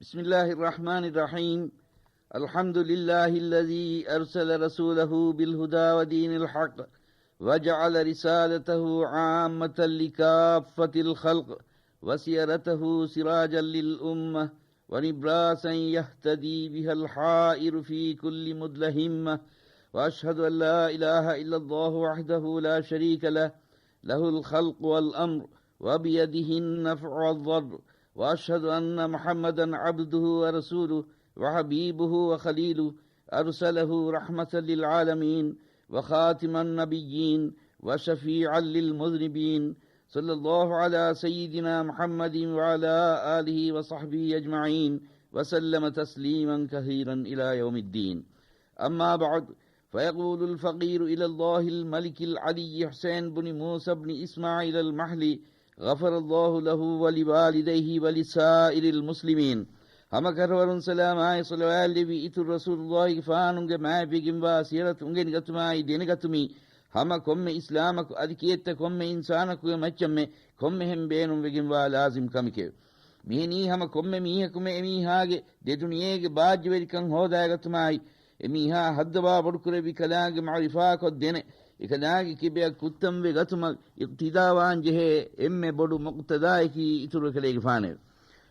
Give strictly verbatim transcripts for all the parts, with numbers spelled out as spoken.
بسم الله الرحمن الرحيم. الحمد لله الذي أرسل رسوله بالهدى ودين الحق وجعل رسالته عامة لكافة الخلق وسيرته سراجا للأمة ونبراسا يهتدي بها الحائر في كل مدلهمة. وأشهد أن لا إله إلا الله وحده لا شريك له، له الخلق والأمر وبيده النفع والضر. وأشهد أن محمدا عبده ورسوله وحبيبه وخليله، أرسله رحمة للعالمين وخاتم النبيين وشفيعا للمذنبين، صلى الله على سيدنا محمد وعلى آله وصحبه أجمعين وسلم تسليما كثيرا إلى يوم الدين. أما بعد، فيقول الفقير إلى الله الملك العلي حسين بن موسى بن إسماعيل المحلي، غفر الله له ولوالديه ولسائر المسلمين. ހަމަ ކަށަވަރުން ސަލާމާއި ޞަލަވާތް ލެއްވި އިތުރު ރަސޫލުﷲގެފާނުގެ މާތްވެގެންވާ ސިޔަރަތު އުނގެނިގަތުމާއި ދެނެގަތުމީ، ހަމަ ކޮންމެ އިސްލާމަކު އަދި ކިއެއްތަ ކޮންމެ އިންސާނަކުގެ މައްޗަށްމެ ކޮންމެހެން ބޭނުންވެގެންވާ ލާޒިމް ކަމެކެވެ. މިހެނީ ހަމަ ކޮންމެ މީހަކުމެ އެމީހާގެ ދެދުނިޔޭގެ ބާއްޖަވެރިކަން ހޯދާގަތުމާއި، އެމީހާ ހައްދަވާ ބޮޑުކުރެއްވި ކަލާނގެ މަޢުރިފާކޮށް ދެނެ، އެކަލާނގެ ކިބައަށް ކުއްތަންވެ ގަތުމަށް އިޤްތިދާވާން ޖެހޭ އެންމެ ބޮޑު މުޤްތަދާއަކީ އިތުރު އެކަލޭގެފާނެވެ.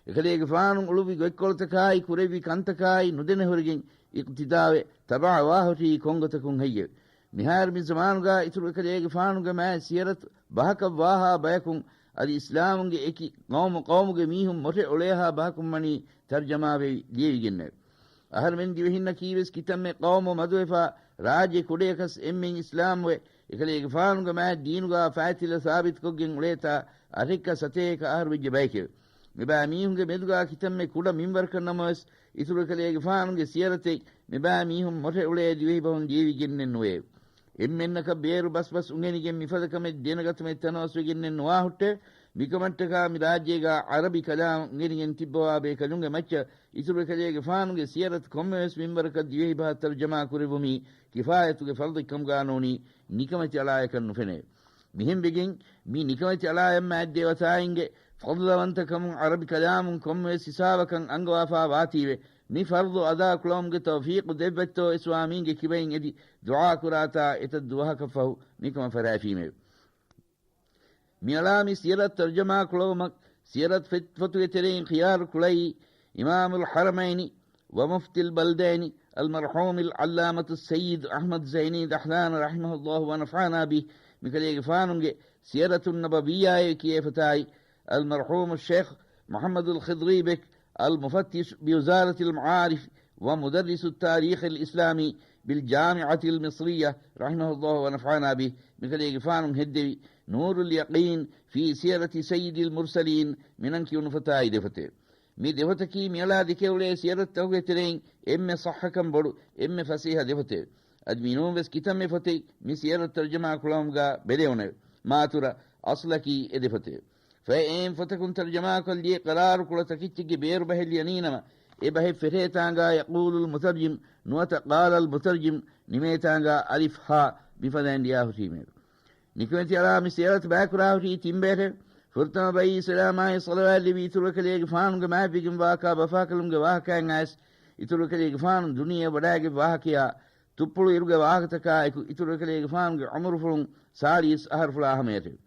އެކަލޭގެފާނު އުޅުއްވި ގޮތްކޮޅުތަކާއި ކުރެއްވި ކަންތަކާއި ނުދެނެހުރެގެން އިޤްތިދާވެ ތަބަޢަވާހުށީ ކޮންގޮތަކުން ހެއްޔެވެ؟ މިހާރު މި ޒަމާނުގާ އިތުރު އެކަލޭގެފާނުގެ މާތް ސިޔަރަތު ބަހަކަށް ވާހާ ބަޔަކުން އަދި އިސްލާމުންގެ އެކި ޤައުމު ޤައުމުގެ މީހުން މޮށެ އުޅޭހާ ބަހަކުން ވަނީ ތަރްޖަމާވެ ލިޔެވިގެންނެވެ. އަހަރުމެން ދިވެހިންނަކީވެސް ކިތަންމެ ޤައުމު މަދުވެފާ، ރާއްޖެ ކުޑަޔަކަސް އެންމެން އިސްލާމްވެ، އެކަލޭގެފާނުގެ މާތް ދީނުގާ ފައިތިލަ ސާބިތުކޮށްގެން އުޅޭތާ އަށެއްކަ ސަތޭކަ އަހަރު ވެއްޖެ ބައެކެވެ. މިބާ މީހުންގެ މެދުގާ ކިތަންމެ ކުޑަ މިންވަރަކަށް ނަމަވެސް، އިތުރު އެކަލޭގެފާނުގެ ސިޔަރަތެއް މިބާ މީހުން މޮށެ އުޅޭ ދިވެހިބަހުން ލިޔެވިގެންނެއް ނުވެއެވެ. އެންމެންނަކަށް ބޭރު ބަސްބަސް އުނގެނިގެން މިފަދަ ކަމެއް ދެނެގަތުމެއް ތަނަވަސްވެގެންނެއް ނުވާ ހުއްޓެވެ. މިކަމަށްޓަކާ މި ރާއްޖޭގާ ޢަރަބި ކަލާމް އުނގެނިގެން ތިއްބަވާ ބޭކަލުންގެ މައްޗަށް އިތުރު އެކަލޭގެފާނުގެ ސިޔަރަތު ކޮންމެވެސް މިންވަރަކަށް ދިވެހިބަހަށް ތަރުޖަމާ ކުރެއްވުމީ ކިފާޔަތުގެ ފަރުޟެއްކަމުގާ ނޫނީ ނިކަމެތި އަޅާޔަކަށް ނުފެނެވެ. މިހެންވެގެން މި ނިކަމެތި އަޅާޔަށް މާތް ދޭވަތާއިންގެ ފަޟްލުވަންތަކަމުން ޢަރަބި ކަލާމުން ކޮންމެވެސް ހިސާބަކަށް އަންގަވާފާ ވާތީވެ، މި ފަރުޟު އަދާކުޅަމުގެ ތައުފީޤު ދެއްވައްތޯ އެ ސްވާމީންގެ ކިބައިން އެދި ދުޢާ ކުރާތާ އެތައް ދުވަހަކަށްފަހު މިކަމަށް ފަށާފީމެވެ. މިއަޅާ މި ސިޔަރަތް ތަރުޖަމާ ކުޅަވުމަށް ސިޔަރަތް ފޮތް-، ފޮތުގެ ތެރެއިން ޚިޔާރު ކުޅައީ އިމާމުލް ޙަރަމައިނި ވަމުފްތިލް ބަލްދައިނި އަލްމަރްޙޫމް އަލްޢައްލާމަތު ސައްޔިދު އަޙްމަދު ޒައިނީ ދަޙްލާން ރަޙިމަހުﷲ ވަނަފަޢަނާ ބިހި. މިކަލޭގެފާނުގެ ސިޔަރަތުން ނަބަވިއްޔާއޭ ކިޔޭ ފަތާއި އަލްމަރްޙޫމު ޝޭޚް މުޙައްމަދުލް ޚިޟްރީ ބެކް އަލްމުފައްތިޝް ބިވުޒާރަތިލް މަޢާރިފް ވަމުދައްރިސު ތާރީޚިލް އިސްލާމީ ބިލްޖާމިޢަތިލް މިޞްރިއްޔަ ރަޙިމަހުﷲ ވަނަފަޢަނާ ބިހި. މިކަލޭގެފާނު ހެއްދެވި ނޫރުލް ޔަޤީން ފީ ސިޔަރަތި ސައްޔިދިލް މުރްސަލީން މިނަން ކިޔުނު ފަތާއި ދެފޮތެވެ. މި ދެފޮތަކީ މިއަޅާ ދެކެ އުޅޭ ސިޔަރަތްތަކުގެ ތެރެއިން އެންމެ ޞައްޙަކަން ބޮޑު، އެންމެ ފަސޭހަ ދެފޮތެވެ. އަދި މިނޫންވެސް ކިތަންމެ ފޮތެއް މި ސިޔަރަތް ތަރުޖަމާ ކުޅަމުގާ ބެލެވުނެވެ. މާތުރަ އަޞްލަކީ އެ ދެފޮތެވެ. ފަހެ އެހެން ފޮތަކުން ތަރުޖަމާކޮށްލިޔެ ޤަރާރު ކުޅަ ތަކެއްޗެއްގެ ބޭރު ބަހެއް ލިޔަނީނަމަ، އެ ބަހެއް ފެށޭތާނގާ ޔަޤޫލުލް މުތަރްޖިމް ނުވަތަ ޤާލަލް މުތަރްޖިމް ނިމޭތާނގާ އަލިފް ހާ މިފަދައިން ލިޔާހުށީމެވެ. ނިކަމެތި އަޅާ މި ސިޔަރަތު ބައިކުރާހުށީ ތިން ބަޔަށެވެ. ފުރަތަމަ ބައީ ސަލާމާއި ޞަލަވާތް ލެއްވި އިތުރު އެކަލޭގެފާނުގެ މާތްވެގެންވާ ކާބަފާކަލުންގެ ވާހަކައިން އައިސް، އިތުރު އެކަލޭގެފާނު ދުނިޔެ ވަޑައިގެން ވާހަކަޔާ، ތުއްޕުޅު އިރުގެ ވާހަކަތަކާއެކު، އިތުރު އެކަލޭގެފާނުގެ ޢުމުރުފުޅުން ސާޅީސް އަހަރުފުޅާ ހަމަޔަށެވެ.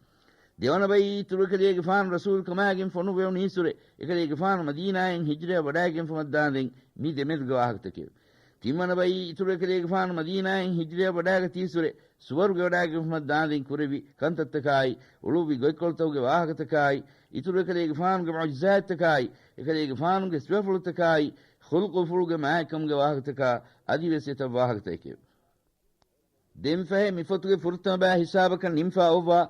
ދެވަނަ ބައީ އިތުރު އެކަލޭގެފާނު ރަސޫލު ކަމާގެން ފޮނުއްވެވުނީއްސުރެ، އެކަލޭގެފާނު މަދީނާއިން ހިޖްރަޔަށް ވަޑައިގެންފުމަށްދާނދެން މި ދެމެދުގެ ވާހަކަތަކެވެ. ތިންވަނަ ބައީ އިތުރު އެކަލޭގެފާނު މަދީނާއިން ހިޖްރަޔަށް ވަޑައިގަތީއްސުރެ، ސުވަރުގެ ވަޑައިގެންފުމަށްދާނދެން ކުރެއްވި ކަންތައްތަކާއި، އުޅުއްވި ގޮތްކޮޅުތަކުގެ ވާހަކަތަކާއި، އިތުރު އެކަލޭގެފާނުގެ މުޢުޖިޒާތްތަކާއި، އެކަލޭގެފާނުގެ ސިފަފުޅުތަކާއި، ޚުލްޤުފުޅުގެ މާތްކަމުގެ ވާހަކަތަކާ އަދިވެސް އެތައް ވާހަކަތަކެވެ. ދެންފަހެ މިފޮތުގެ ފުރަތަމަ ބައި ހިސާބަކަށް ނިންފާ އޮއްވާ،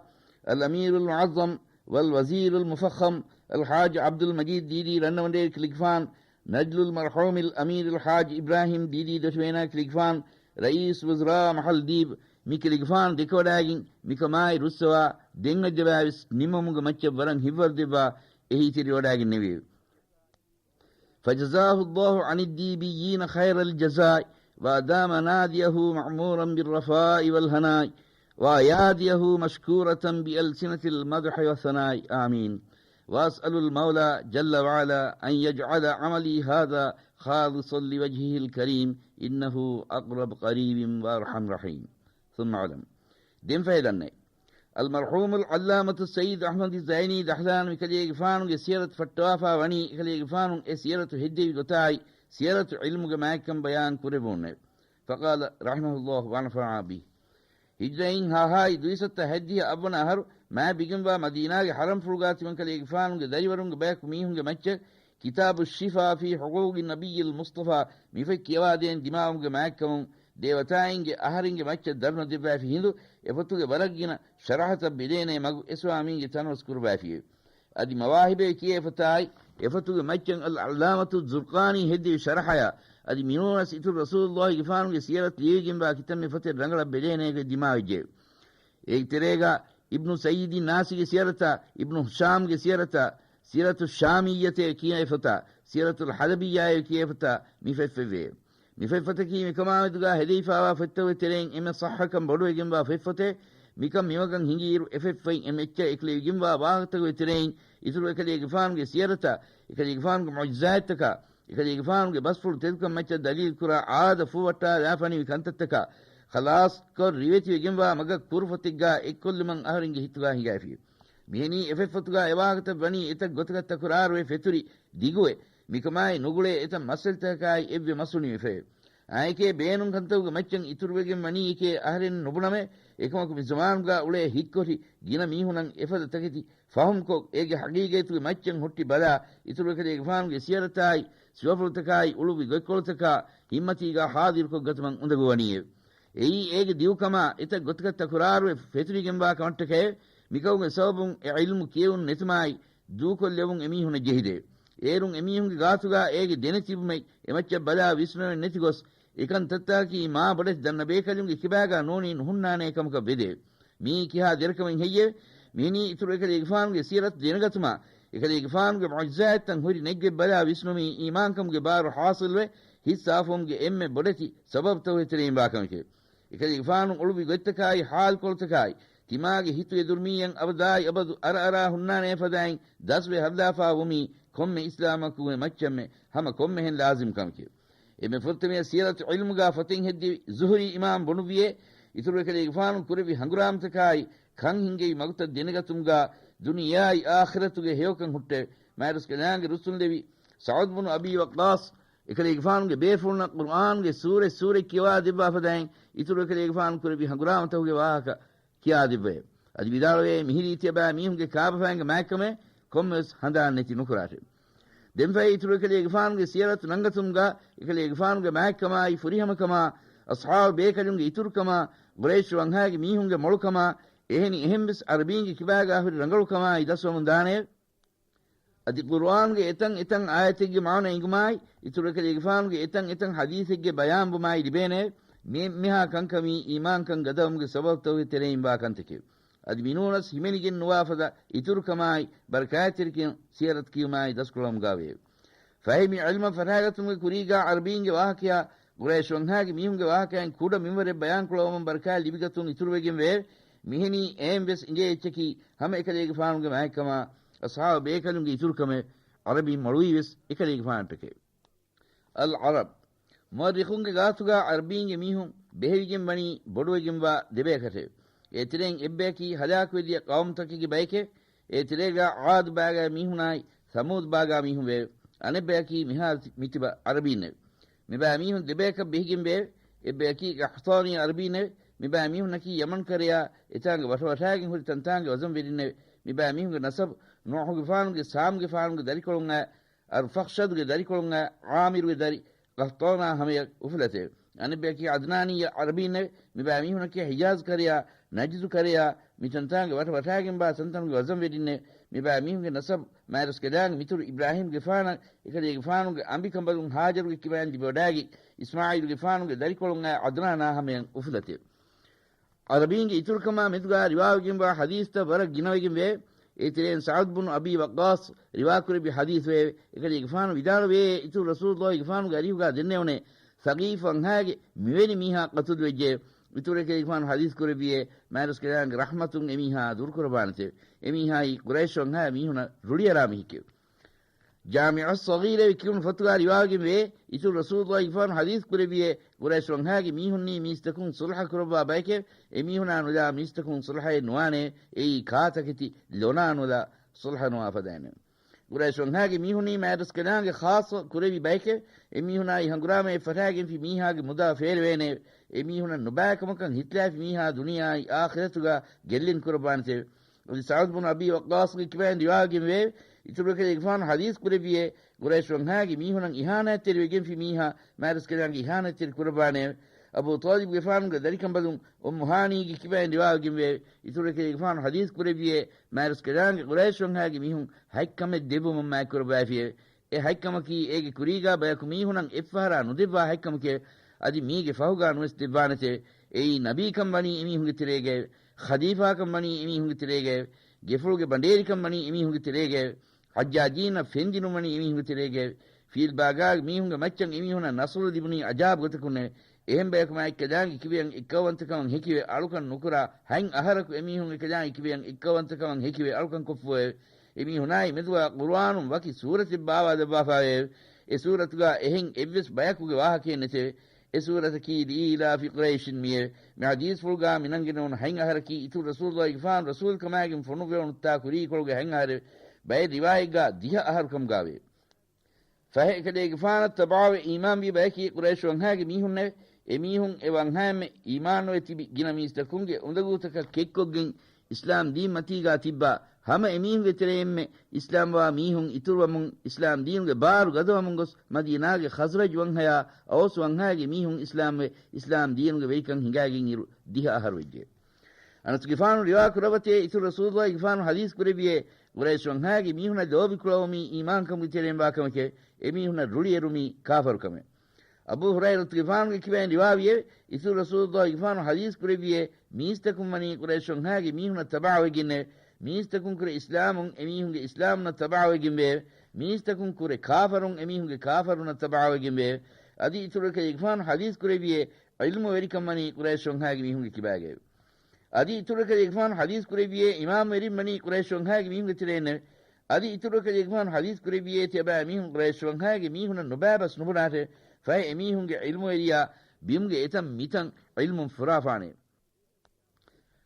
އަލްއަމީރުލް މުޢައްޒަމް ވަލްވަޒީރުލް މުފައްޚަމް އަލްޙާޖް ޢަބްދުލް މަޖީދް ދީދީ ރަންނަވަނޑޭރި ކިލިގެފާން، ނަޖްލުލް މަރްޙޫމިލް އަމީރުލް ޙާޖް އިބްރާހީމް ދީދީ ދޮށިވޭނާ ކިލިގެފާން، ރައީސް ވުޒްރާ މަޙަލް ދީބް މި ކިލިގެފާން ދެކެވަޑައިގެން މިކަމާއި ރުއްސަވާ، ދެން އަދިވެސް ނިންމުމުގެ މައްޗަށް ވަރަށް ހިތްވަރުދެއްވާ އެހީތެރިވަޑައިގެންނެވިއެވެ. فجزاه الله عن الديبيين خير الجزاء وأدام ناديه معمورا بالرفاء والهناء وأياديه مشكورة بألسنة المدح والثناء. آمين. وأسأل المولى جل وعلا أن يجعل عملي هذا خالصا لوجهه الكريم، إنه أقرب قريب وأرحم رحيم. ثم اعلم. ދެންފަހެ ދަންނައި. އަލްމަރްޙޫމު އަލްޢައްލާމަތު ސައްޔިދު އަޙްމަދު ޒައިނީ ދަހްލާން މިކަލޭގެފާނުގެ ސިޔަރަތު ފައްޓަވާފާ ވަނީ، އެކަލޭގެފާނު އެ ސިޔަރަތު ހެއްދެވި ގޮތާއި، ސިޔަރަތު ޢިލްމުގެ މާތްކަން ބަޔާން ކުރެއްވުމެވެ. فقال رحمه الله ونفعنا به. ހިޖްރައިން ހާހާއި ދުއިސައްތަ ހަތްދިހަ އަށްވަނަ އަހަރު، މާތް ބިގެންވާ މަދީނާގެ ޙަރަމްފުޅުގާ ތިމަންކަލޭގެފާނުގެ ދަރިވަރުންގެ ބަޔަކު މީހުންގެ މައްޗަށް، ކިތާބު ޝިފާ ފީ ޙުޤޫޤި ނަބިއްޔިލް މުޞްޠަފާ މިފޮތް ކިޔަވާދޭން ދިމާވުމުގެ މާތްކަމުން، ދޭވަތާއިންގެ އަހަރެންގެ މައްޗަށް ދަރުނަ ދެއްވައިފި ހިނދު، އެފޮތުގެ ވަރަށް ގިނަ ޝަރަޙަތައް ބެލޭނޭ މަގު އެ ސުވާމީންގެ ތަނަވަސް ކުރުވައިފިއެވެ. އަދި މަވާހިބޭ ކިޔޭ ފޮތާއި، އެފޮތުގެ މައްޗަށް އަލް ޢައްލާމަތު ޒުރްޤާނީ ހެއްދެވި ޝަރަޙަޔާ، އަދި މިނޫނަސް އިތުރު ރަސޫލުއްލާހިގެފާނުގެ ސިޔަރަތު ލިޔެވިގެންވާ ކިތަންމެ ފޮތެއް ރަނގަޅަށް ބެލޭނޭގޮތް ދިމާވެއްޖެއެވެ. އޭގެ ތެރޭގަ އިބްނު ސައްޔިދި ނާސީގެ ސިޔަރަތާ، އިބްނު ހިޝާމްގެ ސިޔަރަތާ، ސިޔަރަތު ޝާމިއްޔަތޭ ކިޔޭ ފޮތާ، ސިޔަރަތުލް ޙަލަބިއްޔާއޭ ކިޔޭ ފޮތާ މި ފޮތް ފޮތްވެއެވެ. މި ފޮތް ފޮތަކީ މިކަމާމެދުގާ ހެދެވިފާވާ ފޮތްތަކުގެ ތެރެއިން އެންމެ ޞައްޙަކަން ބޮޑުވެގެންވާ ފޮތް ފޮތެވެ. މިކަން މިވަގަން ހިނގިއިރު އެ ފޮތް ފޮތް އެންމެ އެއްޗެއް އެކުލެވިގެންވާ ވާހަކަތަކުގެ ތެރެއިން އިތުރު އެކަލޭގެފާނުގެ ސިޔަރަތާ، އެކަލޭގެފާނުގެ މުޢުޖިޒާތްތަކާ، އެކަލޭގެފާނުގެ ބަސްފުޅު ތެދުކަން މައްޗަށް ދަލީލުކުރާ އާދަ ފޫވައްޓާލާފަ ނިވި ކަންތައްތަކާ، ޚަލާޞްކޮށް ރިވެތިވެގެންވާ މަގަށް ކުރު ފޮތެއްގާ އެއްކޮށްލުމަށް އަހަރެންގެ ހިތުގާ ހިނގައިފިއެވެ. މިހެނީ އެ ފޮތް ފޮތުގާ އެ ވާހަކަތައް ވަނީ އެތައް ގޮތަކަށް ތަކުރާރުވެ ފެތުރި ދިގުވެ، މިކަމާއި ނުގުޅޭ އެތައް މައްސަލަތަކަކާއި އެއްވެ މަސް ހުނިވެފައެވެ. އާއެކޭ ބޭނުން ކަންތަކުގެ މައްޗަށް އިތުރުވެގެން ވަނީ އެކޭ އަހަރެން ނުބުނަމޭ، އެކަމަކު މި ޒަމާނުގާ އުޅޭ ހިތްކޮށި ގިނަ މީހުނަށް އެފަދަ ތަކެތި ފަހުމްކޮށް، އޭގެ ޙަޤީޤަތުގެ މައްޗަށް ހުއްޓި ބަލާ، އިތުރު އެކަލޭގެފާނުގެ ސިޔަރަތާއި، ސިފަފުޅުތަކާއި، އުޅުއްވި ގޮތްކޮޅުތަކާ ހިއްމަތީގާ ޙާޟިރުކޮށްގަތުމަށް އުނދަގޫވަނީއެވެ. އެއީ އޭގެ ދިގުކަމާ، އެތައް ގޮތަކަށް ތަކުރާރުވެ ފެތުރިގެންވާ ކަމަށްޓަކައެވެ. މިކަމުގެ ސަބަބުން އެ ޢިލްމު ކިޔެވުން ނެތުމާއި، ދޫކޮށްލެވުން އެމީހުނަށް ޖެހިދެއެވެ. އޭރުން އެމީހުންގެ ގާތުގާ އޭގެ ދެނެތިބުމެއް އެމައްޗަށް ބަލާ ވިސްނުމެއް ނެތިގޮސް، އެކަންތައްތަކަކީ މާ ބޮޑެތި ދަންނަ ބޭކަލުންގެ ކިބާގާ ނޫނީ ނުހުންނާނޭ ކަމަކަށް ވެދެއެވެ. މިއީ ކިހާ ދެރަކަމެއް ހެއްޔެވެ؟ މިހެނީ އިތުރު އެކަލޭގެފާނުގެ ސިޔަރަތު ދެނެގަތުމާ، އެކަލޭގެފާނުގެ މުޢުޖިޒާތްތައް ހުރި ނެތްގޮތް ބަލާ ވިސްނުމީ އީމާންކަމުގެ ބާރު ޙާޞިލްވެ، ހިތްސާފުވުމުގެ އެންމެ ބޮޑެތި ސަބަބުތަކުގެ ތެރެއިން ވާކަމެކެވެ. އެކަލޭގެފާނު އުޅުއްވި ގޮތްތަކާއި ޙާލުކޮޅުތަކާއި، ތިމާގެ ހިތު އެދުރުމީއަށް އަބަދާއި އަބަދު އަރައަރާ ހުންނާނޭ ފަދައިން ދަސްވެ ހައްލާފާ ވުމީ ކޮންމެ އިސްލާމަކުގެ މައްޗަށްމެ ހަމަ ކޮންމެހެން ލާޒިމް ކަމެކެވެ. އެންމެ ފުރަތަމަޔަށް ސިޔަރަތު ޢިލްމުގާ ފޮތެއް ހެއްދެވި ޒުހުރީ އިމާމް ބުނުއްވިއޭ، އިތުރު އެކަލޭގެފާނު ކުރެއްވި ހަނގުރާމަތަކާއި، ކަން ހިންގެވި މަގުތައް ދެނެގަތުމުގާ ދުނިޔެއާއި އާޚިރަތުގެ ހެޔޮކަން ހުއްޓެވެ. މާތްރަސްކަލާނގެ ރުއްސުންލެވި ސަޢުދު ބުނު އަބީ ވައްޤާޞް، އެކަލޭގެފާނުގެ ބޭފުޅުންނަށް ޤުރުއާންގެ ސޫރަތް ސޫރަތް ކިޔަވާ ދެއްވާ ފަދައިން، އިތުރު އެކަލޭގެފާނު ކުރެއްވި ހަނގުރާމަތަކުގެ ވާހަކަ ކިޔާދެއްވައެވެ. އަދި ވިދާޅުވޭ، މިހިރީ ތިޔަބައިމީހުންގެ ކާބަފައިންގެ މާތްކަމެއް ކޮންމެވެސް ހަނދާން ނެތި ނުކުރާށެވެ. ދެންފަހެ އިތުރު އެކަލޭގެފާނުގެ ސިޔަރަތު ނަންގަތުމުގާ، އެކަލޭގެފާނުގެ މާތްކަމާއި ފުރިހަމަކަމާ، އަޞްޙާބު ބޭކަލުންގެ އިތުރުކަމާ، ޤުރައިޝް ވަންހާގެ މީހުންގެ މޮޅުކަމާ، އެހެނި އެހެންވެސް ޢަރަބީންގެ ކިބާގާ ހުރި ރަނގަޅުކަމާއި ދަސްވަމުން ދާނެއެވެ. އަދި ޤުރުއާންގެ އެތަން އެތަން އާޔަތެއްގެ މާނަ އެނގުމާއި، އިތުރު އެކަލޭގެފާނުގެ އެތަން އެތަން ޙަދީޘެއްގެ ބަޔާންވުމާއި ލިބޭނެއެވެ. މި އެންމެހާ ކަންކަމީ އީމާންކަން ގަދަވުމުގެ ސަބަބުތަކުގެ ތެރެއިން ވާ ކަންތަކެވެ. އަދި މިނޫނަސް ހިމެނިގެން ނުވާ ފަދަ އިތުރުކަމާއި، ބަރަކާތްތެރިކަން ސިޔަރަތު ކިޔުމާއި ދަސްކުރަމުގާވެއެވެ. ފަހެ މި ޢިލްމަށް ފަށާގަތުމުގެ ކުރީގާ ޢަރަބީންގެ ވާހަކަޔާ، ޤުރައިޝް ވަންހާގެ މީހުންގެ ވާހަކައިން ކުޑަ މިންވަރެއް ބަޔާންކުޅަވަމުން ބަރަކާތް ލިބިގަތުން އިތުރުވެގެން ވެއެވެ. މިހެނީ އެއިން ވެސް އިނގޭ އެއްޗަކީ ހަމަ އެކަލޭގެފާނުގެ މާތްކަމާ، އަޞްޙާބު ބޭކަލުންގެ އިތުރުކަމެވެ. ޢަރަބީން މޮޅުވީ ވެސް އެކަލޭގެފާނަށްޓަކައެވެ. އަލްޢަރަބް. މުއައްރިޚުންގެ ގާތުގާ ޢަރަބީންގެ މީހުން ބެހެވިގެން ވަނީ ބޮޑުވެގެންވާ ދެބަޔަކަށެވެ. އޭތެރެއިން އެއްބަޔަކީ ހަލާކުވެދިޔަ ޤައުމުތަކެއްގެ ބައެކެވެ. އޭތެރޭގާ ޢާދު ބާގާ މީހުނާއި ޘަމޫދު ބާގާ މީހުން ވެއެވެ. އަނެއްބަޔަކީ މިހާރު ތި-، މިތިބަ ޢަރަބީންނެވެ. މިބައިމީހުން ދެބަޔަކަށް ބެހިގެން ވެއެވެ. އެއްބަޔަކީ ޤަޙްޠާނީ ޢަރަބީންނެވެ. މިބައިމީހުންނަކީ ޔަމަން ކަރަޔާ އެތާނގެ ވަށަވަށާގެން ހުރި ތަންތާނގެ ވަޒަންވެރިންނެވެ. މިބައިމީހުންގެ ނަސަބު ނޫޙުގެފާނުގެ ސާމްގެފާނުގެ ދަރިކޮޅުން އައި، އަރްފަޚްޝަދުގެ ދަރިކޮޅުން އައި، ޢާމިރުގެ ދަރި ޤަޙްޠާނާ ހަމަޔަށް އުފުލަތެވެ. އަނެއްބަޔަކީ ޢަދްނާނީ ޢަރަބީންނެވެ. މިބައިމީހުންނަކީ ޙިޖާޒް ކަރަޔާ ނަޖްދު ކަރަޔާ މި ތަންތާނގެ ވަށަވަށާގެންވާ ތަންތަނުގެ ވަޒަންވެރިންނެވެ. މިބައިމީހުންގެ ނަސަބު މާތްރަސްކަލާނގެ މިތުރު އިބްރާހީމްގެފާނަށް އެކަލޭގެފާނުގެ އަނބިކަނބަލުން ހާޖަރުގެ ކިބައިން ލިބިވަޑާގެ އިސްމާޢީލުގެފާނުގެ ދަރިކޮޅުން އައި ޢަދްނާނާ ހަމަޔަށް އުފުލަތެވެ. ޢަރަބީންގެ އިތުރުކަމާ މެދުގާ ރިވާވެގެންވާ ޙަދީޘްތައް ވަރަށް ގިނަވެގެން ވެއެވެ. އޭތެރެއިން ސަޢުދު ބުނު އަބީ ވައްޤާޞް ރިވާކުރެއްވި ޙަދީޘް ވެއެވެ. އެކަލޭގެފާނު ވިދާޅުވެއޭ، އިތުރު ރަސޫލުއްލާހިގެފާނުގެ އަރިހުގާ ދެންނެވުނޭ، ޘަޤީފު ވަންހާގެ މިވެނި މީހާ ޤަތުލުވެއްޖެއެވެ. އިތުރު އެކަލޭގެފާނު ޙަދީޘް ކުރެއްވިއޭ، މާތްރަސްކަލާނގެ ރަޙްމަތުން އެމީހާ ދުރުކުރައްވާނެތެވެ. އެމީހާއީ ޤުރައިޝް ވަންހާ މީހުނަށް ރުޅިއަރާ މީހެކެވެ. ޖާމިޢުއްޞަޣީރެވި ކިޔުނު ފޮތުގާ ރިވާވެގެންވޭ، އިތުރު ރަސޫލުﷲ ގެފާނު ޙަދީޘް ކުރެއްވިއޭ، ޤުރައިޝް ވަންހާގެ މީހުންނީ މީސްތަކުން ޞުލްޙަ ކުރައްވާ ބައެކެވެ. އެމީހުނާ ނުލާ މީސްތަކުން ޞުލްޙައެއް ނުވާނެ. އެއީ ކާތަކެތި ލޮނާނުލާ ޞުލްޙަ ނުވާ ފަދައިންނެވެ. ޤުރައިޝް ވަންހާގެ މީހުންނީ މާތްރަސްކަލާނގެ ޚާއްޞަ ކުރެއްވި ބައެކެވެ. އެމީހުނާއި ހަނގުރާމައެއް ފަށާގެންފި މީހާގެ މުދާ ފޭރެވޭނެއެވެ. އެމީހުނަށް ނުބައިކަމަކަށް ހިތްލާފި މީހާ ދުނިޔެއާއި އާޚިރަތުގާ ގެއްލިން ކުރައްވާނެތެވެ. އަދި ސަޢުދު ބުނު އަބީ ވައްޤާޞްގެ ކިބައިން ރިވާވެގެންވެއެވެ. އިތުރު އެކަލޭގެފާނު ޙަދީޘް ކުރެއްވިއޭ، ޤުރައިޝް ވަންހާގެ މީހުނަށް އިހާނާތްތެރިވެގެންފި މީހާ މާތްރަސްކަލާނގެ އިހާނާތްތެރި ކުރައްވާނެއެވެ. އަބޫ ޠާލިބުގެފާނުގެ ދަރިކަނބަލުން އުއްމު ހާނީގެ ކިބައިން ރިވާވެގެންވެއެވެ. އިތުރު އެކަލޭގެފާނު ޙަދީޘް ކުރެއްވިއޭ، މާތްރަސްކަލާނގެ ޤުރައިޝް ވަންހާގެ މީހުން ހަތްކަމެއް ދެއްވުމުން މާތްކުރައްވައިފިއެވެ. އެ ހަތްކަމަކީ އޭގެ ކުރީގާ ބަޔަކު މީހުނަށް އެއްފަހަރާ ނުދެއްވާ ހަތްކަމެކެވެ. އަދި މީގެ ފަހުގާ ނުވެސް ދެއްވާނެތެވެ. އެއީ ނަބީކަން ވަނީ އެމީހުންގެ ތެރޭގައެވެ. ޚަލީފާކަން ވަނީ އެމީހުންގެ ތެރޭގައެވެ. ގެފުޅުގެ ބަނޑޭރިކަން ވަނީ އެމީހުންގެ ތެރޭގައެވެ. ޙައްޖާޖީންނަށް ފެންދިނުން ވަނީ އެމީހުންގެ ތެރޭގައެވެ. ފީލްބާގާގެ މީހުންގެ މައްޗަށް އެމީހުނަށް ނަޞްރު ލިބުނީ އަޖާބު ގޮތަކުންނެވެ. އެހެން ބަޔަކު މާތްކަލާނގެ ކިބަޔަށް އެއްކައުވަންތަކަމަށް ހެކިވެ އަޅުކަން ނުކުރާ، ހަތް އަހަރަކު އެމީހުން އެކަލާނގެ ކިބަޔަށް އެއްކައުވަންތަކަމަށް ހެކިވެ އަޅުކަން ކޮށްފުއެވެ. އެމީހުނާއި މެދުގާ ޤުރުއާނުން ވަކި ސޫރަތެއް ބާވާލައްވާފައެވެ. އެ ސޫރަތުގާ އެހެން އެއްވެސް ބަޔަކުގެ ވާހަކައެއް ނެތެވެ. އެ ސޫރަތަކީ ލިއީލާފި ޤުރައިޝިން މިއެވެ. މި ޙަދީޘްފުޅުގާ މިނަންގެނެވުނު ހަތް އަހަރަކީ އިތުރު ރަސޫލުﷲ ގެފާނު ރަސޫލުކަމާގެން ފޮނުއްވެވުނުއްތާ ކުރީކޮޅުގެ ހަތް އަހަރެވެ. ބައެއް ރިވާޔަތްގާ ދިހަ އަހަރު ކަމުގާވެއެވެ. ފަހެ އެކަލޭގެފާނަށް ތަބަޢަވެ އީމާންވި ބަޔަކީ ޤުރައިޝް ވަންހާގެ މީހުންނެވެ. އެމީހުން އެ ވަންހާއެންމެ އީމާންވެ ތިބި ގިނަ މީސްތަކުންގެ އުނދަގޫތަކަށް ކެތްކޮށްގެން އިސްލާމް ދީން މަތީގާ ތިއްބާ ހަމަ އެމީހުންގެ ތެރެއިންމެ އިސްލާމްވާ މީހުން އިތުރުވަމުން، އިސްލާމް ދީނުގެ ބާރު ގަދަވަމުން ގޮސް މަދީނާގެ ޚަޒްރަޖް ވަންހަޔާ އައުސް ވަންހަޔާގެ މީހުން އިސްލާމްވެ، އިސްލާމް ދީނުގެ ވެރިކަން ހިނގާގެން އިރު ދިހަ އަހަރު ވެއްޖެ. އަނަސްގެފާނު ރިވާ ކުރައްވަތޭ އިތުރު ރަސޫލުﷲ ގެފާނު ޙަދީޘް ކުރެއްވިއޭ، ޤުރައިޝް ވަންހާގެ މީހުނަށް ލޯބި ކުޅަވުމީ އީމާންކަމުގެ ތެރެއިން ވާކަމެކެވެ. އެމީހުނަށް ރުޅިއެރުމީ ކާފަރުކަމެވެ. އަބޫ ހުރައިރަތުގެފާނުގެ ކިބައިން ރިވާވިއެވެ. އިތުރު ރަސޫލުﷲ ގެފާނު ޙަދީޘް ކުރެއްވިއޭ، މީސްތަކުން ވަނީ ޤުރައިޝް ވަންހާގެ މީހުނަށް ތަބަޢަވެގެންނެވެ. މީސްތަކުން ކުރެ އިސްލާމުން އެމީހުންގެ އިސްލާމުންނަށް ތަބަޢަވެގެންވެއެވެ. މީސްތަކުން ކުރެ ކާފަރުން އެމީހުންގެ ކާފަރުންނަށް ތަބަޢަވެގެންވެއެވެ. އަދި އިތުރު އެކަލޭގެފާނު ޙަދީޘް ކުރެއްވިއޭ، ޢިލްމުވެރިކަން ވަނީ ޤުރައިޝް ވަންހާގެ މީހުންގެ ކިބާގައެވެ. އަދި އިތުރު އެކަލޭގެފާނު ޙަދީޘް ކުރެއްވިއޭ، އިމާމްވެރިން ވަނީ ޤުރައިޝް ވަންހާގެ މީހުންގެ ތެރެއިންނެވެ. އަދި އިތުރު އެކަލޭގެފާނު ޙަދީޘް ކުރެއްވިއޭ، ތިޔަބައިމީހުން ޤުރައިޝް ވަންހާގެ މީހުނަށް ނުބައިބަސް ނުބުނާށެވެ. ފަހެ އެމީހުންގެ ޢިލްމުވެރިޔާ ބިމުގެ އެތައް މިތަން ޢިލްމުން ފުރާފާނެއެވެ.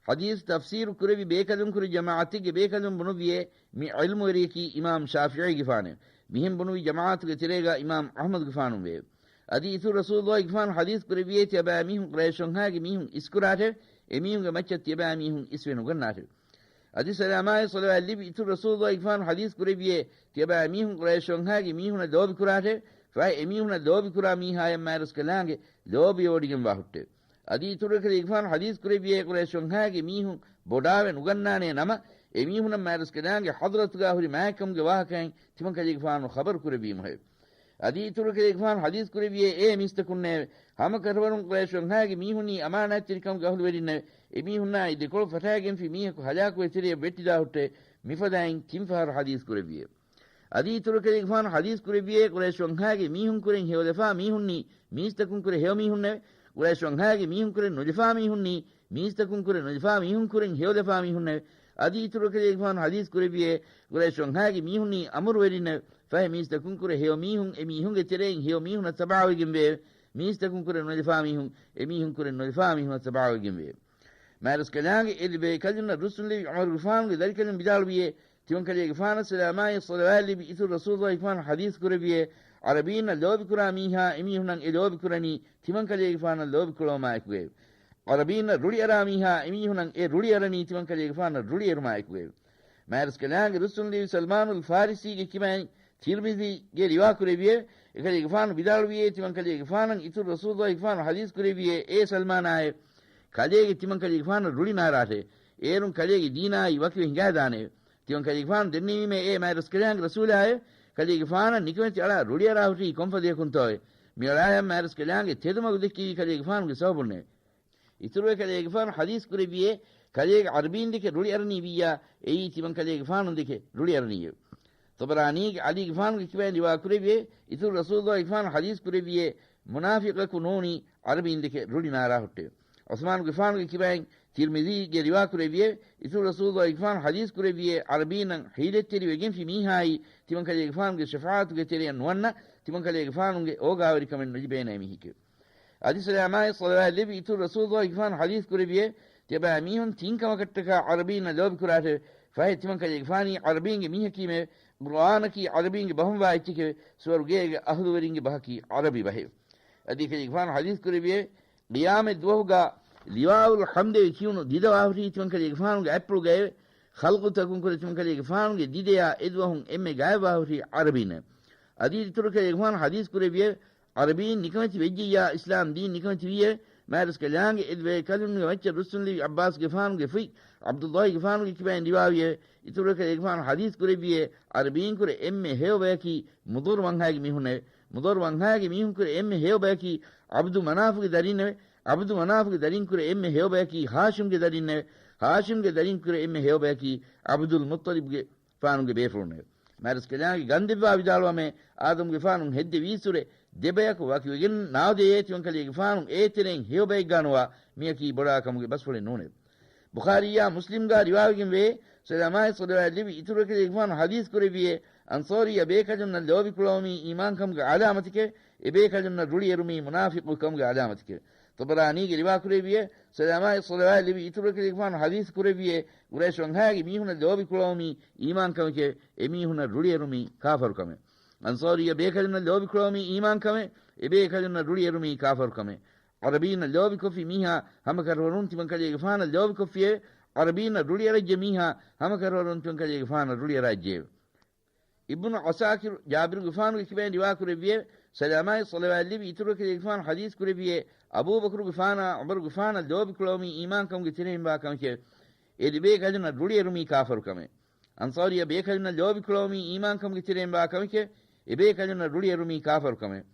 ޙަދީޘް ތަފްސީރު ކުރެއްވި ބޭކަލުންކުރެ ޖަމާޢަތެއްގެ ބޭކަލުން ބުނުއްވިއޭ، މި ޢިލްމުވެރިޔަކީ އިމާމް ޝާފިޢީގެފާނެވެ. މިހެން ބުނުއްވި ޖަމާޢަތުގެ ތެރޭގާ އިމާމް އަޙްމަދުގެފާނު ވެއެވެ. އަދި އިތުރު ރަސޫލުﷲ ގެފާނު ޙަދީޘް ކުރެއްވިއޭ، ތިޔަބައިމީހުން ޤުރައިޝް ވަންހާގެ މީހުން އިސްކުރާށެވެ. އެމީހުންގެ މައްޗަށް ތިޔަބައިމީހުން އިސްވެ ނުގަންނާށެވެ. އަދި ސަލާމާއި ޞަލަވާތް ލިބި އިތުރު ރަސޫލުﷲ ގެފާނު ޙަދީޘް ކުރެއްވިއޭ، ތިޔަބައިމީހުން ޤުރައިޝް ވަންހާގެ މީހުނަށް ލޯބި ކުރާށެވެ. ފަހެ އެމީހުނަށް ލޯބި ކުރާ މީހާޔަށް މާތްރަސްކަލާނގެ ލޯބިވެވޮޑިގެންވާ ހުއްޓެވެ. އަދި އިތުރު އެކަލޭގެފާނު ޙަދީޘް ކުރެއްވިއޭ، ޤުރައިޝް ވަންހާގެ މީހުން ބޮޑާވެ ނުގަންނާނޭ ނަމަ، އެމީހުނަށް މާތްރަސްކަލާނގެ ޙަޟްރަތުގާ ހުރި މާތްކަމުގެ ވާހަކައިން ތިމަންކަލޭގެފާނު ޚަބަރު ކުރެއްވީމުހެވެ. އަދި އިތުރު އެކަލޭގެފާނު ޙަދީޘް ކުރެއްވިއޭ، އޭ މީސްތަކުންނޭވެ! ހަމަ ކަށަވަރުން ޤުރައިޝް ވަންހާގެ މީހުންނީ އަމާނާތްތެރިކަމުގެ އަހުލުވެރިންނެވެ. އެމީހުންނާއި ދެކޮޅު ފަށާގެންފި މީހަކު ހަލާކުވެ ތެރެޔަށް ވެއްޓިދާ ހުއްޓެވެ. މިފަދައިން ތިން ފަހަރު ޙަދީޘް ކުރެއްވިއެވެ. އަދި އިތުރު އެކަލޭގެފާނު ޙަދީޘް ކުރެއްވިއޭ، ޤުރައިޝް ވަންހާގެ މީހުން ކުރެން ހެޔޮލަފާ މީހުންނީ މީސްތަކުން ކުރެ ހެޔޮ މީހުންނެވެ. ޤުރައިޝް ވަންހާގެ މީހުން ކުރެން ނުލަފާ މީހުންނީ މީސްތަކުން ކުރެ ނުލަފާ މީހުން ކުރެން ހެޔޮލަފާ މީހުންނެވެ. އަދި އިތުރު އެކަލޭގެފާނު ޙަދީޘް ކުރެއްވިއޭ، ޤުރައިޝް ވަންހާގެ މީހުންނީ އަމުރުވެރިންނެވެ. ފަހެ މީސްތަކުން ކުރެ ހެޔޮ މީހުން އެ މީހުންގެ ތެރެއިން ހެޔޮ މީހުނަށް ތަބަޢަވެގެންވެއެވެ. މީސްތަކުން ކުރެ ނުލަފާ މީހުން އެ މީހުން ކުރެ ނުލަފާ މީހުނަށް ތަބަޢަވެގެންވެއެވެ. މާތްރަސްކަލާނގެ އެ ލިބޭ ކަލުންނަށް ރުއްސުން ލިބި ޢުމަރުގެފާނުގެ ދަރިކަލުން ވިދާޅުވިއޭ، ތިމަންކަލޭގެފާނަށް ސަލާމާއި ޞަލަވާތް ލިބި އިތުރު ރަސޫލުﷲ ގެފާނު ޙަދީޘް ކުރެއްވިއޭ، ޢަރަބީންނަށް ލޯބިކުރާ މީހާ އެމީހުނަށް އެ ލޯބިކުރަނީ ތިމަންކަލޭގެފާނަށް ލޯބިކުޅަވުމާއެކުގައެވެ. ޢަރަބީންނަށް ރުޅިއަރާ މީހާ އެމީހުނަށް އެ ރުޅިއަރަނީ ތިމަންކަލޭގެފާނަށް ރުޅިއެރުމާއެކުގައެވެ. މާތްރަސްކަލާނގެ ރުއްސުން ލިބި ސަލްމާނުލް ފާރިސީގެ ކިބައިން ތިރްމިޒީގެ ރިވާކުރެއްވިއެވެ. އެކަލޭގެފާނު ވިދާޅުވިއޭ، ތިމަންކަލޭގެފާނަށް އިތުރު ރަސޫލުﷲ ގެފާނު ޙަދީޘް ކުރެއްވިއޭ، އޭ ސަލްމާނާއެވެ! ކަލޭގެ ތިމަންކަލޭގެފާނަށް ރުޅިނާރާށެވެ. އޭރުން ކަލޭގެ ދީނާއި ވަކިވެ ހިނގާދާނެއެވެ. ތިމަންކަލޭގެފާނު ދެންނެވީމޭ، އޭ މާތްރަސްކަލާނގެ ރަސޫލާއެވެ! ކަލޭގެފާނަށް ނިކަމެތި އަޅާ ރުޅިއަރާ ހުއްޓީ ކޮންފަދަޔަކުންތޯއެވެ؟ މިއަޅާޔަށް މާތްރަސްކަލާނގެ ތެދުމަގު ދެއްކެވީ ކަލޭގެފާނުގެ ސަބަބުންނެވެ. އިތުރު އެކަލޭގެފާނު ޙަދީޘް ކުރެއްވިއޭ، ކަލޭގެ ޢަރަބީންދެކެ ރުޅިއަރަނީ ވިއްޔާ، އެއީ ތިމަންކަލޭގެފާނު ދެކެ ރުޅިއަރަނީއެވެ. ޠަބަރާނީގެ ޢަލީގެފާނުގެ ކިބައިން ރިވާކުރެއްވިއޭ، އިތުރު ރަސޫލުﷲ ގެފާނު ޙަދީޘް ކުރެއްވިއޭ، މުނާފިޤަކު ނޫނީ ޢަރަބީންދެކެ ރުޅިނާރާ ހުއްޓެވެ. ޢުޘްމާނުގެފާނުގެ ކިބައިން ތިރްމިޒީގެ ރިވާކުރެއްވިއެވެ. އިތުރު ރަސޫލުއްލާހިގެފާނު ޙަދީޘް ކުރެއްވިއޭ، ޢަރަބީންނަށް ޙީލަތްތެރިވެގެންފި މީހާއީ ތިމަންކަލޭގެފާނުގެ ޝަފާޢަތުގެ ތެރެއަށް ނުވަންނަ، ތިމަންކަލޭގެފާނުގެ އޯގާވެރިކަމެއް ނުލިބޭނޭ މީހެކެވެ. އަދި ސަލާމާއި ޞަލަވާތް ލެއްވި އިތުރު ރަސޫލުއްލާހިގެފާނު ޙަދީޘް ކުރެއްވިއޭ، ތިޔަބައިމީހުން ތިން ކަމަކަށްޓަކާ ޢަރަބީންނަށް ލޯބިކުރާށެވެ. ފަހެ ތިމަންކަލޭގެފާނީ ޢަރަބީންގެ މީހަކީމެވެ. ޤުރުއާނަކީ ޢަރަބީންގެ ބަހުންވާ އެއްޗެކެވެ. ސުވަރުގޭގެ އަހުލުވެރިންގެ ބަހަކީ ޢަރަބި ބަހެވެ. އަދި ކަލޭގެފާނު ޙަދީޘް ކުރެއްވިއޭ، ޤިޔާމަތް ދުވަހުގަ ލިވާއުލް ޙަމްދޭ ކިޔުނު ދިދަވާ ހުރީ ތިމަންކަލޭގެފާނުގެ އަތްޕުޅުގައެވެ. ޚަލްޤުތަކުން ކުރެ ތިމަންކަލޭގެފާނުގެ ދިދަޔާ އެދުވަހުން އެންމެ ގާތްވާ ހުރީ ޢަރަބީންނެވެ. އަދި އިތުރު ކަލޭގެފާނު ޙަދީޘް ކުރެއްވިއެވެ. ޢަރަބީން ނިކަމެތި ވެއްޖިއްޔާ އިސްލާމް ދީން ނިކަމެތި ވީއެވެ. މާތްރަސްކަލާނގެ އެ ބޭކަލުންގެ މައްޗަށް ރުއްސުންލެވި ޢައްބާސްގެފާނުގެ ފުތް ޢަބްދުއްލާހިގެފާނުގެ ކިބައިން ރިވާވިއެވެ. އިތުރު ކަލޭގެފާނު ޙަދީޘް ކުރެއްވިއޭ، ޢަރަބީންކުރެ އެންމެ ހެޔޮ ބަޔަކީ މުޟައްރު ވަންހާގެ މީހުންނެވެ. މުޟައްރު ވަންހާގެ މީހުންކުރެ އެންމެ ހެޔޮ ބަޔަކީ ޢަބްދު މަނާފުގެ ދަރިންނެވެ. ޢަބްދު މަނާފުގެ ދަރިންކުރެ އެންމެ ހެޔޮ ބަޔަކީ ހާޝިމްގެ ދަރިންނެވެ. ހާޝިމްގެ ދަރިންކުރެ އެންމެ ހެޔޮ ބަޔަކީ ޢަބްދުލް މުއްޠަލިބްގެ ފާނުގެ ބޭފުޅުންނެވެ. މާތްރަސްކަލާނގެ ގަންދެއްވާ ވިދާޅުވަމޭ، އާދަމުގެފާނު ހެއްދެވީއްސުރެ ދެބަޔަކު ވަކިވެގެން ނާދެޔޭ ތިމަންކަލޭގެފާނު އޭތެރެއިން ހެޔޮ ބައެއްގާ ނުވާ މިޔަކީ ބޮޑާ ކަމުގެ ބަސްފުޅެއް ނޫނެވެ. ބުޚާރީއާ މުސްލިމްގާ ރިވާވެގެންވޭ، ސަލާމާއި ޞަލަވާތް ލެއްވި އިތުރު ކަލޭގެފާނު ޙަދީޘް ކުރެއްވިއޭ، އަންޞާރީ ބޭކަލުންނަށް ލޯބިކުޅަވުމީ އީމާންކަމުގެ ޢަލާމަތެކެވެ. އެބޭކަލުންނަށް ރުޅިއެރުމީ މުނާފިޤު ކަމުގެ ޢަލާމަތެކެވެ. ޠަބަރާނީގެ ރިވާކުރެއްވިއޭ، ސަލާމާއި ޞަލަވާތް ލެއްވި އިތުރު ކަލޭގެފާނު ޙަދީޘް ކުރެއްވިއޭ، ޤުރައިޝް ވަންހާގެ މީހުނަށް ލޯބިކުޅަވުމީ އީމާންކަމެކެވެ. އެމީހުނަށް ރުޅިއެރުމީ ކާފަރުކަމެވެ. އަންޞާރީ ބޭކަލުންނަށް ލޯބިކުޅަވުމީ އީމާންކަމެވެ. އެބޭކަލުންނަށް ރުޅިއެރުމީ ކާފަރުކަމެވެ. ޢަރަބީންނަށް ލޯބިކޮށްފި މީހާ ހަމަކަށަވަރުން ތިމަންކަލޭގެފާނަށް ލޯބިކޮށްފިއެވެ. ޢަރަބީންނަށް ރުޅިއަރައްޖެ މީހާ ހަމަކަށަވަރުން ތިމަންކަލޭގެފާނަށް ރުޅިއަރާއްޖެއެވެ. އިބްނު ޢަސާކިރު ޖާބިރުގެފާނުގެ ކިބައިން ރިވާކުރެއްވިއެވެ. ސަލާމާއި ޞަލަވާތް ލެއްވި އިތުރު ކަލޭގެފާނު ޙަދީޘް ކުރެއްވިއޭ، އަބޫބަކުރުގެފާނާ ޢުމަރުގެފާނަށް ލޯބިކުޅަވުމީ އީމާންކަމުގެ ތެރެއިންވާ ކަމެކެވެ. އެ ދެބޭކަލުންނަށް ރުޅިއެރުމީ ކާފަރުކަމެވެ. އަންޞާރީ ބޭކަލުންނަށް ލޯބިކުޅަވުމީ އީމާންކަމުގެ ތެރެއިންވާ ކަމެކެވެ. އެބޭކަލުންނަށް ރުޅިއެރުމީ ކާފަރުކަމެވެ.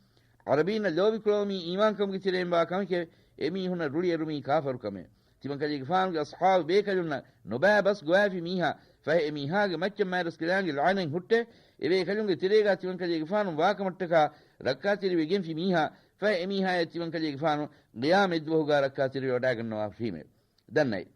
ޢަރަބީންނަށް ލޯބިކުޅަވުމީ އީމާންކަމުގެ ތެރެއިންވާ ކަމެކެވެ. އެމީހުންނަށް ރުޅިއެރުމީ ކާފަރުކަމެވެ. ތިމަންކަލޭގެފާނުގެ އަޞްޙާބު ބޭކަލުންނަށް ނުބައި ބަސް ގޮވާފި މީހާ، ފަހެ އެމީހާގެ މައްޗަށް މާތްރަސްކަލާނގެ ލަޢުނަތް ހުއްޓެވެ. އެބޭކަލުންގެ ތެރޭގާ ތިމަންކަލޭގެފާނު ވާކަމަށްޓަކާ ރައްކާތެރިވެގެންފި މީހާ، ފަހެ އެމީހާޔަށް ތިމަންކަލޭގެފާނު ޤިޔާމަތްދުވަހުގާ ރައްކާތެރިވެވަޑާގަންނަވާފީމެވެ. ދަންނައި،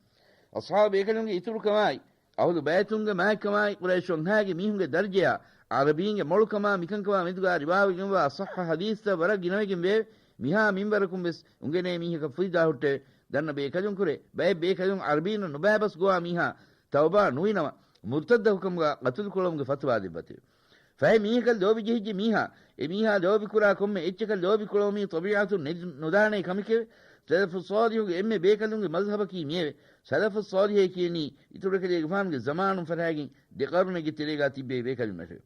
އަޞްޙާބު ބޭކަލުންގެ އިތުރުކަމާއި، އަހުލު ބައިތުންގެ މާތްކަމާއި، ޤުރައިޝް ވަންހާގެ މީހުންގެ ދަރަޖަޔާ، ޢަރަބީންގެ މޮޅުކަމާ މިކަންކަމާ މެދުގާ ރިވާވެގެންވާ ޞައްޙަ ޙަދީޘްތައް ވަރަށް ގިނަވެގެން ވޭ. މިހާ މިންވަރަކުން ވެސް އުނގެނޭ މީހަކަށް ފުދިދާ ހުއްޓެވެ. ދަންނަ ބޭކަލުން ކުރެ، ބައެއް ބޭކަލުން ޢަރަބީންނަށް ނުބައި ބަސް ގޮވާ މީހާ ތައުބާ ނުވިނަމަ، މުރްތައްދަކު ކަމުގާ ޤަތުލުކުޅަވުމުގެ ފަތުވާ ދެއްވަތެވެ. ފަހެ މީހަކަށް ލޯބި ޖެހިއްޖެ މީހާ، އެ މީހާ ލޯބިކުރާ ކޮންމެ އެއްޗަކަށް ލޯބިކުޅަވުމީ ޠަބީޢަތުން ނެ-، ނުދާނޭ ކަމެކެވެ. ސަލަފު ޞާލިޙުގެ އެންމެ ބޭކަލުންގެ މަޒްހަބަކީ މިއެވެ. ސަލަފު ޞާލިޙޭ ކިޔަނީ އިތުރު ކަލޭގެފާނުގެ ޒަމާނުން ފަށާގެން ދެ ޤަރުނެއްގެ ތެރޭގާ ތިއްބެވި ބޭކަލުންނަށެވެ.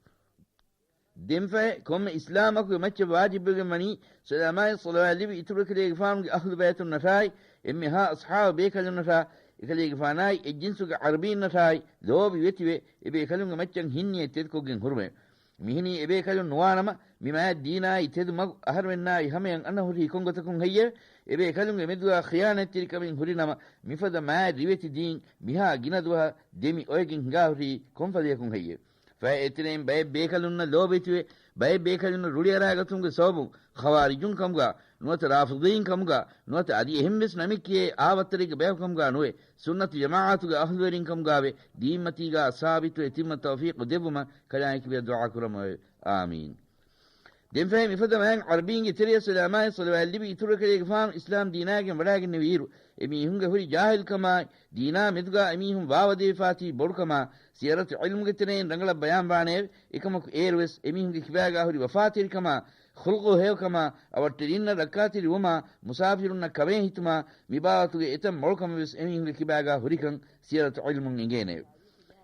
ދެންފަހެ ކޮންމެ އިސްލާމަކުގެ މައްޗަށް ވާޖިބްވެގެން ވަނީ، ސަލާމާއި ޞަލަވާތް ލިބި އިތުރު ކަލޭގެފާނުގެ އަހުލު ބައިތުންނަށާއި، އެންމެހާ އަޞްޙާބު ބޭކަލުންނަށާ، އެކަލޭގެފާނާއި އެއްޖިންސުގެ ޢަރަބީންނަށާއި، ލޯބި ވެތިވެ، އެބޭކަލުންގެ މައްޗަށް ހިންނިޔަތް ތެދުކޮށްގެން ހުރުމެވެ. މިހިނީ އެބޭކަލުން ނުވާނަމަ، މި މާތް ދީނާއި ތެދު މަގު އަހަރުމެންނާއި ހަމަޔަށް އަންނަ ހުރީ ކޮން ގޮތަކުން ހެއްޔެވެ؟ އެބޭކަލުންގެ މެދުގާ ޚިޔާނަތްތެރިކަމެއް ހުރިނަމަ، މިފަދަ މާތް ރިވެތި ދީން މިހާ ގިނަ ދުވަހަށް ދެމި އޮވެގެން ހިނގާ ހުރީ ކޮން ފަދަޔަކުން ހެއްޔެވެ؟ ފަހެ އެތެރެއިން ބައެއް ބޭކަލުންނަށް ލޯބިވެތިވެ، ބައެއް ބޭކަލުންނަށް ރުޅިއަރާގަތުމުގެ ސަބަބުން ޚަވާރިޖުން ކަމުގާ، ނުވަތަ ރާފިޟީން ކަމުގާ، ނުވަތަ އަދި އެހެން ވެސް ނަމެއް ކިޔޭ އާވައްތަރެއްގެ ބަޔަކު ކަމުގާ ނުވެ، ސުންނަތު ޖަމާޢަތުގެ އަހުލުވެރިން ކަމުގާވެ، ދީންމަތީގާ ސާބިތުވެ ތިންވަން ތައުފީޤު ދެއްވުމަށް ކަލާނގެ ކިބަޔަށް ދުޢާ ކުރަމުއެވެ. އާމީން. ދެންފަހެ މިފަދަ މާތް ޢަރަބީންގެ ތެރެއަށް ސަލާމާއި ޞަލަވާތް ލިބި އިތުރު ކަލޭގެފާނު އިސްލާމް ދީނާގެން ވަޑާގެންނެވިއިރު، އެމީހުންގެ ހުރި ޖާހިލްކަމާއި، ދީނާ މެދުގާ އެމީހުން ވާވަދެވިފާތީ ބޮޑުކަމާ، ސިޔަރަތު ޢިލްމުގެ ތެރެއިން ރަނގަޅަށް ބަޔާންވާނެއެވެ. އެކަމަކު އޭރުވެސް އެމީހުންގެ ކިބާގާ ހުރި ވަފާތެރިކަމާ، ޚުލްޤު ހެޔޮކަމާ، އަވަށްޓެރިންނަށް ރައްކާތެރިވުމާ، މުސާފިރުންނަށް ކަމޭހިތުމާ، މިބާވަތުގެ އެތައް މޮޅު ކަމެއް ވެސް އެމީހުންގެ ކިބާގާ ހުރިކަން ސިޔަރަތު ޢިލްމުން އެނގޭނެއެވެ.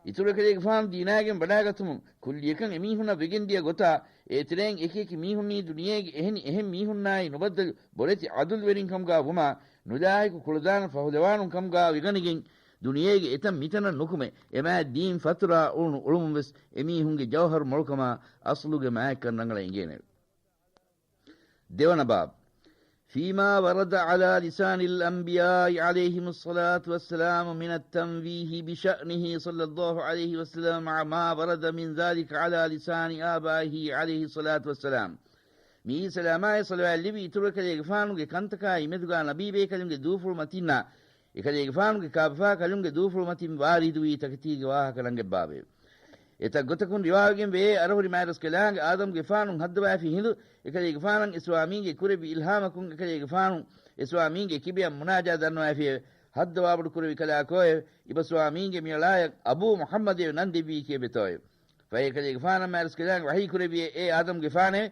އިތުރު ކަލޭގެފާނު ދީނާގެން ވަޑާގަތުމުން ކުއްލިއަކަށް އެމީހުންނަށް ވެގެންދިޔަ ގޮތާ، އޭތެރެއިން އެކިއެކި މީހުންނީ ދުނިޔޭގެ އެހެނި އެހެން މީހުންނާއި ނުބައްދަލު ބޮޑެތި ޢަދުލުވެރިން ކަމުގާ ވުމާ، ނުލާހިކު ކުޅަދާނަ ފަހުލަވާނުން ކަމުގާ ވެގަނެގެން، ދުނިޔޭގެ އެތައް މިތަނަށް ނުކުމެ، އެ މާތް ދީން ފަތުރާ އުޅުނު އުޅުމުން ވެސް އެމީހުންގެ ޖައުހަރު މޮޅުކަމާ އަސްލުގެ މާތްކަން ރަނގަޅަށް އެނގޭނެވެ. ދެވަނަ ބާބު. فيما ورد على لسان الأنبياء عليهم الصلاة والسلام من التنويه بشأنه صلى الله عليه وسلم مع ما ورد من ذلك على لسان آبائه عليه الصلاة والسلام. މިއީ ސަލާމާއި ޞަލަވާތް ލެއްވި އިތުރު އެކަލޭގެފާނުގެ ކަންތަކާ އިމެދުގާ ނަބީބޭކަލުންގެ ދޫފުޅުމަތީންނާ އެކަލޭގެފާނުގެ ކާބަފާކަލުންގެ ދޫފުޅުމަތިން ވާރިދުވީ ތަކެތީގެ ވާހަކަ ރަނގަޅަށް ބާވޭ. އެތައް ގޮތަކުން ރިވާވެގެން ވޭ، އަރަހުރި މާތްރަސްކަލާނގެ އާދަމްގެފާނު ހައްދަވާފި ހިނދު އެކަލޭގެފާނަށް އިސްވާމީގެ ކުރެއްވި އިލްހާމަކުން އެކަލޭގެފާނު އިސްވާމީގެ ކިބަޔަށް މުނާޖާ ދަންނަވާފިއެވެ. ހައްދަވާބޮޑު ކުރެއްވި ކަލާކޯއެވެ. އިބަސްވާމީގެ މިއަޅާޔަށް އަބޫ މުޙައްމަދެވެ ނަން ދެއްވީކީ އެބައެތޯއެވެ. ފަހެ ކަލޭގެފާނަށް މާތްރަސްކަލާނގެ ވަޙީ ކުރެއްވިއޭ، އޭ އާދަމްގެފާނެވެ!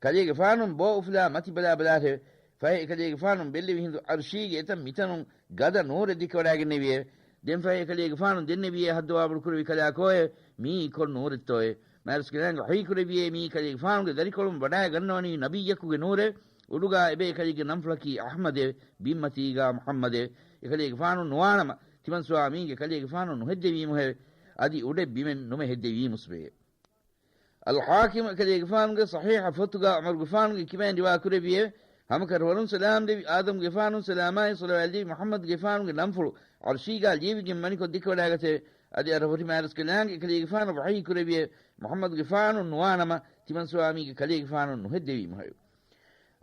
ކަލޭގެފާނުން ބޯ އުފުލާ މަތި ބަލާ ބަލާށެވެ. ފަހެ އެކަލޭގެފާނުން ބެއްލެވި ހިނދު އަރްޝީގެ އެތައް މިތަނުން ގަދަ ނޫރެއް ދެކެވަޑާގެންނެވިއެވެ. ދެން ފަހެ އެކަލޭގެފާނު ދެންނެވިއޭ ހައްދަވާބޮޑު ކުރެއްވި ކަލާކޯއެވެ! މިއީ ކޮން ނޫރެއްތޯއެވެ؟ މާތްރަސްކަލާނގެ ވަޙީ ކުރެއްވިއޭ، މިއީ ކަލޭގެފާނުގެ ދަރިކޮޅުން ވަޑާގަންނަވަނީ ނަބިއްޔަކުގެ ނޫރެވެ. އުޑުގާ އެބައި ކަލޭގެ ނަންފުޅަކީ އަޙްމަދެވެ. ބިންމަތީގާ މުޙައްމަދެވެ. އެކަލޭގެފާނު ނުވާނަމަ، ތިމަންސުވާމީގެ ކަލޭގެފާނު ނުހެއްދެވީމުހެވެ. އަދި އުޑެއް ބިމެއް ނުމެ ހެއްދެވީމުސްވެޔެވެ. އަލްޙާކިމް އެކަލޭގެފާނުގެ ޞަޙީޙަ ފޮތުގާ ޢުމަރުގެފާނުގެ ކިބައިން ރިވާ ކުރެއްވިއެވެ. ހަމަކަށަވަރުން ސަލާމް ދެއްވި އާދަމްގެފާނު ސަލާމާއި ޞަލަވާތް ލެއްވި މުޙައްމަދުގެފާނުގެ ނަންފުޅު ޢަރްޝީގާ ލިޔެވިގެން މަނިކޮށް ދެކެވަޑާގަތެވެ. އަދި އަރަހުރި މާތްރަސްކަލާނގެ އެކަލޭގެފާނު ވަޙީ ކުރެއްވިއެވެ. މުޙައްމަދުގެފާނު ނުވާނަމަ، ތިމަންސުވާމީގެ ކަލޭގެފާނު ނުހެއްދެވީމުހެވެ.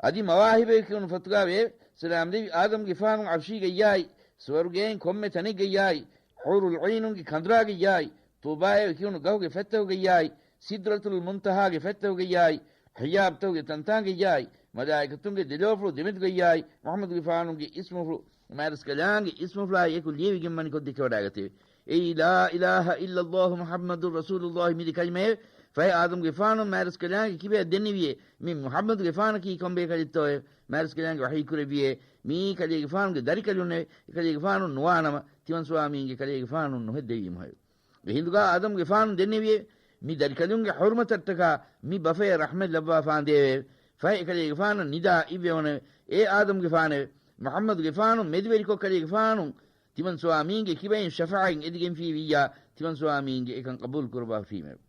އަދި މަވާހިބެވެ ކިޔުނު ފޮތުގާ ވޭ، ސަލާމް ދެއްވި އާދަމްގެފާނު ޢަރްޝީގައްޔާއި، ސުވަރުގޭއިން ކޮންމެ ތަނެއްގައްޔާއި، ޙޫރުލް ޢީނުންގެ ކަނދުރާގައްޔާއި، ޠޫބާއެވެ ކިޔުނު ގަހުގެ ފަތްތަކުގައްޔާއި، ސިދްރަތުލް މުންތަހާގެ ފަތްތަކުގައްޔާއި، ޙިޖާބްތަކުގެ ތަންތާނގައްޔާއި، މަލާއިކަތުންގެ ދެލޯފުޅު ދެމެދުގައްޔާއި، މުޙައްމަދުގެފާނުގެ އިސްމުފުޅު، މާތްރަސްކަލާނގެ އިސްމުފުޅާއި އެކު ލިޔެވިގެން މަނިކޮށް ދެކެވަޑާގަތެވެ. އެއީ، لا إله إلا الله محمد رسول الله މި ދެ ކަލިމައެވެ. ފަހެ އާދަމްގެފާނު މާތްރަސްކަލާނގެ ކިބަޔަށް ދެންނެވިއޭ، މި މުޙައްމަދުގެފާނަކީ ކޮންބޭކަލެއްތޯއެވެ؟ މާތްރަސްކަލާނގެ ވަޙީ ކުރެއްވިއޭ، މިއީ ކަލޭގެފާނުގެ ދަރިކަލުންނެވެ. އެކަލޭގެފާނު ނުވާނަމަ، ތިމަންސުވާމީންގެ ކަލޭގެފާނު ނުހެއްދެވީމުހެވެ. އެހިނދުގާ އާދަމްގެފާނު ދެންނެވިއޭ، މި ދަރިކަލުންގެ ޙުރުމަތަށްޓަކާ މި ބަފަޔަށް ރަޙްމަތް ލައްވާފާނދޭވެ. ފަހެ އެކަލޭގެފާނަށް ނިދާ އިއްވެވުނެވެ. އޭ އާދަމްގެފާނެވެ! މުޙައްމަދުގެފާނު މެދުވެރިކޮށް ކަލޭގެފާނު ތިމަންސުވާމީންގެ ކިބައިން ޝަފާޢަތް އެދިގެންފީ ވިއްޔާ، ތިމަންސުވާމީންގެ އެކަން ޤަބޫލު ކުރައްވާފީމެވެ.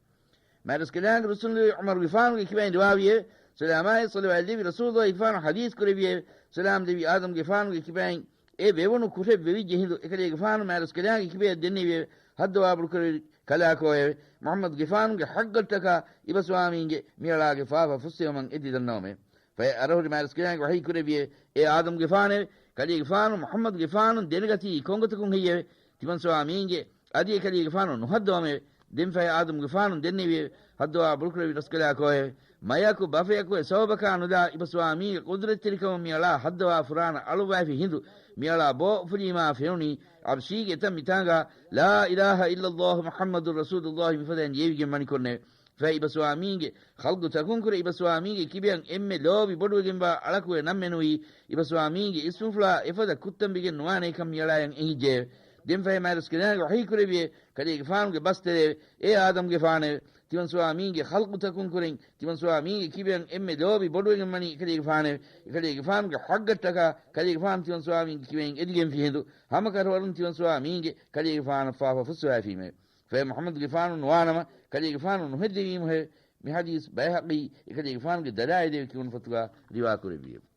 މާތްރަސްކަލާނގެ ރުއްސުންލެވި ޢުމަރުގެފާނުގެ ކިބައިން ރިވާވިއެވެ. ސަލާމާއި ޞަލަވާތް ލެއްވި ރަސޫލުއްލާހިގެފާނު ޙަދީޘް ކުރެއްވިއެވެ. ސަލާމް ލެއްވި އާދަމްގެފާނުގެ ކިބައިން އެ ވެވުނު ކުށެއް ވެވިއްޖެ ހިނދު އެކަލޭގެފާނު މާތްރަސްކަލާނގެ ކިބަޔަށް ދެންނެވިއެވެ. ހައްދަވާބޮޑު ކުރެއްވި ކަލާކޯއެވެ! މުޙައްމަދުގެފާނުގެ ޙައްޤަށްޓަކާ އިބަސްވާމީންގެ މިއަޅާގެ ފާފަ ފުއްސެވުމަށް އެދި ދަންނަވަމެވެ. ފަހެ އަރަހުރި މާތްރަސްކަލާނގެ ވަޙީ ކުރެއްވިއެވެ. އޭ އާދަމްގެފާނެވެ! ކަލޭގެފާނު މުޙައްމަދުގެފާނު ދެނެގަތީ ކޮންގޮތަކުން ހެއްޔެވެ؟ ތިމަންސުވާމީންގެ އަދި އެކަލޭގެފާނު ނުހައްދަވަމެވެ. ދެން ފަހެ އާދަމްގެފާނު ދެންނެވިއެވެ. ހައްދަވާ ބޮޑުކުރެއްވި ރަސްކަލާކޯއެވެ! މަޔަކު ބަފަޔަކުގެ ސަބަބަކާ ނުލާ އިބަސްވާމީގެ ޤުދުރަތްތެރިކަމުން މިއަޅާ ހައްދަވާ ފުރާނަ އަޅުއްވައިފި ހިނދު މިއަޅާ ބޯ އުފުލީމާ ފެނުނީ ޢަރްޝީގެ އެތައް މިތާނގާ لا إله إلا الله محمد رسول الله މިފަދައިން ލިޔެވިގެން މަނިކޮށްނެވެ. ފަހެ އިބަސްވާމީގެ ޚަލްޤުތަކުންކުރެ އިބަސްވާމީގެ ކިބަޔަށް އެންމެ ލޯބި ބޮޑުވެގެންވާ އަޅަކުގެ ނަން މެނުވީ އިބަސްވާމީގެ އިސްމުފުޅާ އެފަދަ ކުށްތަން ވެގެން ނުވާނޭކަން މިއަޅާޔަށް އެނގިއްޖެއެވެ. ދެން ފަހެ މާތްރަސްކަލާނގެ ވަޙީ ކުރެއްވިއެވެ. ކަލޭގެފާނުގެ ބަސް ތެރޭވެ. އޭ އާދަމްގެފާނެވެ! ތިމަންސުވާމީގެ ޚަލްޤުތަކުން ކުރެން ތިމަންސުވާމީގެ ކިބައިން އެންމެ ލޯބި ބޮޑުވެގެން ވަނީ އެކަލޭގެފާނެވެ. އެކަލޭގެފާނުގެ ޙައްޤަށްޓަކާ ކަލޭގެފާނު ތިމަންސުވާމީގެ ކިބައިން އެދިގެންފި ހިނދު ހަމަކަށަވަރުން ތިމަންސުވާމީގެ ކަލޭގެފާނަށް ފާފަ ފުއްސަވައިފީމެވެ. ފަހެ މުޙައްމަދުގެފާނު ނުވާނަމަ ކަލޭގެފާނު ނުހެއްދެވީމުހެވެ. މި ޙަދީޘް ބައިހަޤީ އެކަލޭގެފާނުގެ ދަލާއިލެވެ ކިޔުނު ފޮތުގާ ރިވާ ކުރެއްވިއެވެ.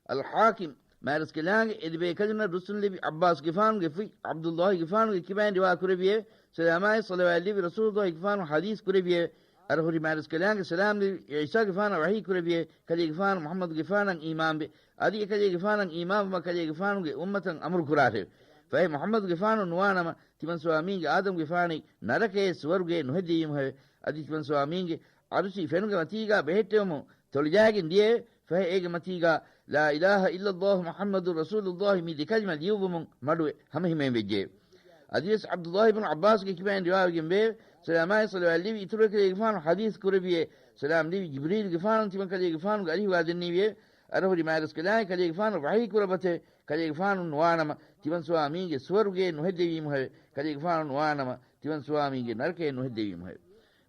އަލްޙާކިމް މާތްރަސްކަލާނގެ އެދެބޭކަލުންނަށް ރުއްސުންލެއްވި ޢައްބާސްގެފާނުގެ ފުތް ޢަބްދުﷲގެފާނުގެ ކިބައިން ރިވާ ކުރެއްވިއެވެ. ސަލާމާއި ޞަލަވާތްލެއްވި ރަސޫލުﷲގެފާނު ޙަދީޘް ކުރެއްވިއެވެ. އަރަހުރި މާތްރަސްކަލާނގެ ސަލާމްލެއްވި ޢީސާގެފާނަށް ވަޙީ ކުރެއްވިއެވެ. ކަލޭގެފާނު މުޙައްމަދުގެފާނަށް އީމާންވެ. އަދި އެކަލޭގެފާނަށް އީމާންވުމަށް ކަލޭގެފާނުގެ އުއްމަތަށް އަމުރު ކުރާށެވެ. ފަހެ މުޙައްމަދުގެފާނު ނުވާނަމަ، ތިމަންސުވާމީންގެ އާދަމްގެފާނެއް ނަރަކައެއް ސުވަރުގެއެއް ނުހެއްދެވީމުހެވެ. އަދި ތިމަންސުވާމީންގެ ޢަރުޝި ފެނުގެ މަތީގާ ބެހެއްޓެވުމުން ތޮޅިލާގެން ދިޔައެވެ. ފަހެ އޭގެ މަތީގާ لا إله إلا الله محمد رسول الله މި ދެކަލިމަ ލިޔުއްވުމުން މަޑުވެ ހަމަހިމައިން ވެއްޖެއެވެ. އަދިވެސް ޢަބްދުﷲ ބިން ޢައްބާސްގެ ކިބައިން ރިވާވެގެންވެއެވެ. ސަލާމާއި ޞަލަވާތްލެއްވި އިތުރު ކަލޭގެފާނު ޙަދީޘް ކުރެއްވިއޭ، ސަލާމް ލެއްވި ޖިބްރީލްގެފާނު ތިމަން ކަލޭގެފާނުގެ އަރިހުގާ ދެންނެވިއެވެ. އަރަހުރި މާތްރަސްކަލާނގެ ކަލޭގެފާނު ވަޙީ ކުރައްވަތެވެ. ކަލޭގެފާނު ނުވާނަމަ، ތިމަންސުވާމީންގެ ސުވަރުގެއެއް ނުހެއްދެވީމުހެވެ. ކަލޭގެފާނު ނުވާނަމަ، ތިމަންސުވާމީންގެ ނަރަކައެއް ނުހެއްދެވީމުހެވެ.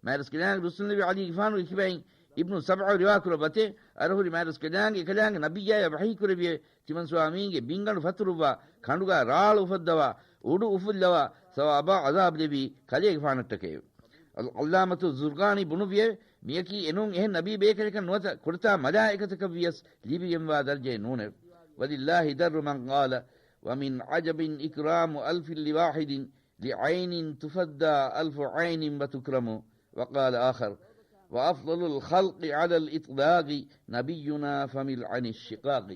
މާތްރަސްކަލާނގެ ރުއްސުންލެއްވި ޢަލީގެފާނުގެ ކިބައިން އިބްނު ސަބްޢަ ރިވާކުރައްވަތެވެ. އަރަހުރި މާތްރަސްކަލާނގެ އެކަލާނގެ ނަބިއްޔާޔަށް ވަޙީ ކުރެއްވިއެވެ. ތިމަންސުވާމީންގެ ބިންގަނޑު ފަތުރުއްވާ، ކަނޑުގާ ރާޅު އުފައްދަވާ، އުޑު އުފުއްލަވާ، ސަވާބާ ޢަޒާބު ލެއްވީ ކަލޭގެފާނަށްޓަކައެވެ. އަލްޢައްލާމަތު ޒުރްޤާނީ ބުނުއްވިއެވެ. މިޔަކީ އެނޫން އެހެން ނަބީ ބޭކަލަކަށް ނުވަތަ ކުޑަތާ މަލާއިކަތަކަށް ވިޔަސް ލިބިގެންވާ ދަރަޖައެއް ނޫނެވެ. ولله در من قال ومن عجب إكرام ألف لواحد لعين تفدى ألف عين وتكرم. وقال آخر وأفضل الخلق على الإطلاق نبينا فمل عن الشقاق.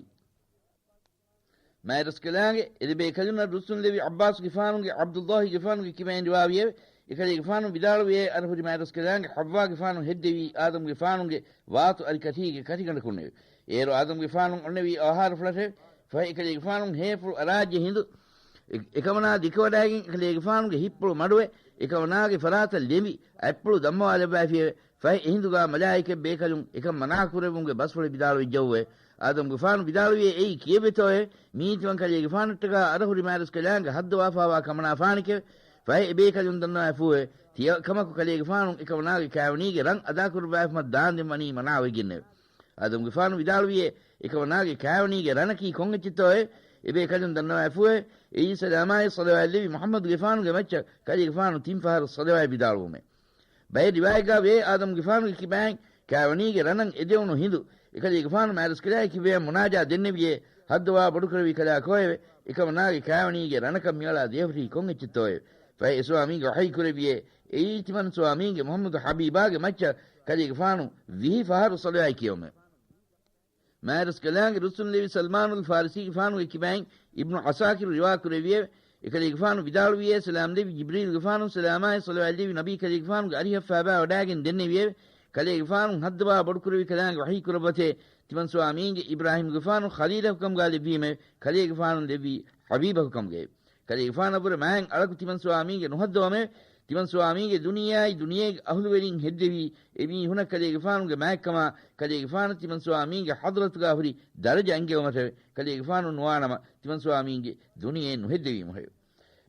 މާތްރަސްކަލާނގެ އެދެބޭކަލުންނަށް ރުއްސުންލެވި ޢައްބާސްގެފާނު ޢަބްދުﷲގެފާނުގެ ކިބައިން ރިވާވިއެވެ. އެކަލޭގެފާނު ވިދާޅުވިއޭ، އަރަހުރި މާތްރަސްކަލާނގެ ޙައްވާގެފާނު ހެއްދެވީ އާދަމްގެފާނުގެ ވާތު އަރިކަށީގެ ކަށިގަނޑަކުންނެވެ. އޭރު އާދަމްގެފާނު އޮންނެވީ އަވަހާރަފުޅަށެވެ. ފަހެ އެކަލޭގެފާނު ހޭފުޅު އަރާއްޖެ ހިނދު އެ-، އެކަމަނާ ދިކުވަޑައިގެން އެކަލޭގެފާނުގެ ހިއްޕުޅު މަޑުވެ، އެކަމަނާގެ ފަރާތަށް ލެނބި، އަތްޕުޅު ދަންމަވާލައްވައިފިއެވެ. ފަހެ އެހިނދުގާ މަލާއިކަތް ބޭކަލުން އެކަން މަނާކުރެއްވުމުގެ ބަސްފުޅެއް ވިދާޅުވެއްޖެއެވެ. އާދަމްގެފާނު ވިދާޅުވިއޭ، އެއީ ކިއެއްވެތޯއެވެ؟ މީ ތިމަން ކަލޭގެފާނަށްޓަކާ އަރަހުރި މާތްރަސްކަލާނގެ ހައްދަވާފާވާ ކަމަނާ ފާނެކެވެ. ފަހެ އެބޭކަލުން ދަންނަވައިފޫއެވެ. ތިޔަ ކަމަކު ކަލޭގެފާނު އެކަމަނާގެ ކާވެނީގެ ރަން އަދާކުރައްވާފަމަށް ދާންދެން ވަނީ މަނާވެގެންނެވެ. އާދަމްގެފާނު ވިދާޅުވިއޭ، އެކަމަނާގެ ކާވެނީގެ ރަނަކީ ކޮން އެއްޗެއްތޯއެވެ؟ އެބޭކަލުން ދަންނަވައިފޫއެވެ. އެއީ ސަލާމާއި ޞަލަވާތްލެއްވި މުޙައްމަދުގެފާނުގެ މައްޗަށް ކަލޭގެފާނު ތިން ފަހަރު ޞަލަވާތް ވިދާޅުވުމެވެ. ބައެއް ރިވާޔަތްގާ ވޭ، އާދަމްގެފާނުގެ ކިބައިން ކާވެނީގެ ރަނަށް އެދެވުނު ހިނދު އެކަލޭގެފާނު މާތްރަސްކަލާނގެ ކިބައިން މުނާޖާ ދެންނެވިއޭ، ހައްދަވާ ބޮޑުކުރެއްވި ކަލާކޯއެވެ؟ އެކަމަނާގެ ކާވެނީގެ ރަނަކަށް މިއަޅާ ދޭހުރީ ކޮން އެއްޗެއްތޯއެވެ؟ ފަހެ އެ ސުވާމީގެ ވަޙީ ކުރެއްވިއޭ، އެއީ ތިމަން ސުވާމީގެ މުޙައްމަދު ޙަބީބާގެ މައްޗަށް ކަލޭގެފާނު ވިހި ފަހަރު ޞަލަވާތް ކިޔެވުމެވެ. މާތްރަސްކަލާނގެ ރުއްސުންލެވި ސަލްމާނުލް ފާރިސީގެފާނުގެ ކިބައިން އިބްނު ޢަސާކިރު ރިވާ ކުރެއްވިއެވެ. އެކަލޭގެފާނު ވިދާޅުވިއޭ، ސަލާމް ލެއްވި ޖިބްރީލުގެފާނު ސަލާމާއި ޞަލަވާތް ލެއްވި ނަބީ ކަލޭގެފާނުގެ އަރިހަށް ފާބާވަޑާގެން ދެންނެވިއެވެ. ކަލޭގެފާނު ހައްދަވާ ބޮޑުކުރެއްވި ކަލާނގެ ވަޙީ ކުރައްވަތޭ، ތިމަން ސުވާމީންގެ އިބްރާހީމްގެފާނު ޚަލީލަކު ކަމުގާ ލެއްވީމެވެ. ކަލޭގެފާނު ލެއްވީ ޙަބީބަކު ކަމުގައެވެ. ކަލޭގެފާނަށްވުރެ މާތް އަޅަކު ތިމަން ސުވާމީންގެ ނުހައްދަވަމެވެ. ތިމަން ސުވާމީންގެ ދުނިޔެއާއި ދުނިޔޭގެ އަހުލުވެރިން ހެއްދެވީ އެ މީހުނަށް ކަލޭގެފާނުގެ މާތްކަމާ، ކަލޭގެފާނަށް ތިމަން ސުވާމީންގެ ޙަޟްރަތުގާ ހުރި ދަރަޖަ އެންގެވުމަށެވެ. ކަލޭގެފާނު ނުވާނަމަ، ތިމަން ސުވާމީންގެ ދުނިޔެއެއް ނުހެއްދެވީމުހެވެ.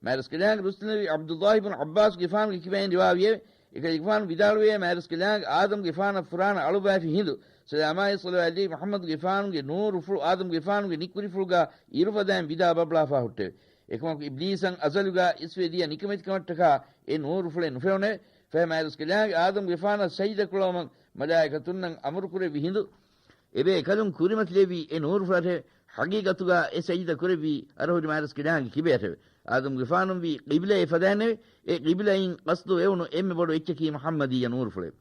މާތްރަސްކަލާނގެ ރުއްސުންލެވި ޢަބްދުﷲ ބިން ޢައްބާސްގެފާނުގެ ކިބައިން ރިވާވިއެވެ. އެކަލޭގެފާނު ވިދާޅުވިއޭ، މާތްރަސްކަލާނގެ އާދަމްގެފާނަށް ފުރާނަ އަޅުއްވައިފި ހިނދު، ސަލާމާއި ޞަލަވާތް ލެއްވި މުޙައްމަދުގެފާނުގެ ނޫރުފުޅު އާދަމްގެފާނުގެ ނިއްކުރިފުޅުގާ އިރުފަދައިން ވިދާ ބަބްލާފާ ހުއްޓެވެ. އެކަމަކު އިބްލީސަށް އަޒަލުގާ އިސްވެ ދިޔަ ނިކަމެތިކަމަށްޓަކާ އެ ނޫރުފުޅެއް ނުފެނުނެވެ. ފަހެ މާތްރަސްކަލާނގެ އާދަމްގެފާނަށް ސަޖިދަ ކުޅަވުމަށް މަލާއިކަތުންނަށް އަމުރުކުރެއްވި ހިނދު، އެބޭކަލުން ކުރިމަތިލެއްވީ އެ ނޫރުފުޅަށެވެ. ޙަޤީޤަތުގާ އެ ސަޖިދަ ކުރެއްވީ އަރަހުރި މާތްރަސްކަލާނގެ ކިބަޔަށެވެ. އާދަމްގެފާނުންވީ ޤިބްލައެއް ފަދައިންނެވެ. އެ ޤިބްލައިން ޤަޞްދު ވެވުނު އެންމެ ބޮޑު އެއްޗަކީ މުޙައްމަދިއްޔަ ނޫރުފުޅެވެ.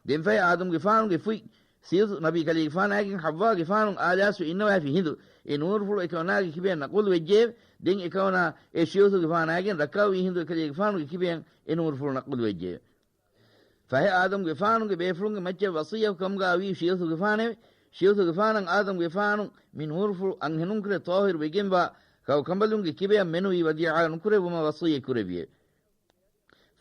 ދެންފަހެ އާދަމްގެފާނުގެ ފުތް ޝިޔުތު ނަބީ ކަލޭގެފާނާގެން ޙައްވާގެފާނު އާލާސްވެ އިންނަވައިފި ހިނދު އެ ނޫރުފުޅު އެކަމަނާގެ ކިބަޔަށް ނަޤުލު ވެއްޖެއެވެ. ދެން އެކަމަނާ އެ ޝިޔުތުގެފާނާގެން ރައްކާވީ ހިނދު އެކަލޭގެފާނުގެ ކިބަޔަށް އެ ނޫރުފުޅު ނަޤުލު ވެއްޖެއެވެ. ފަހެ އާދަމްގެފާނުގެ ބޭފުޅުންގެ މައްޗަށް ވަޞިއްޔަތު ކަމުގާ ވީ ޝިޔުތުގެފާނެވެ. ޝިޔުތުގެފާނަށް އާދަމްގެފާނު މި ނޫރުފުޅު އަންހެނުންކުރެ ޠާހިރު ވެގެންވާ ކައު ކަނބަލުންގެ ކިބަޔަށް މެނުވީ ވަޟީޢާ ނުކުރެއްވުމަށް ވަޞިއްޔަތް ކުރެއްވިއެވެ.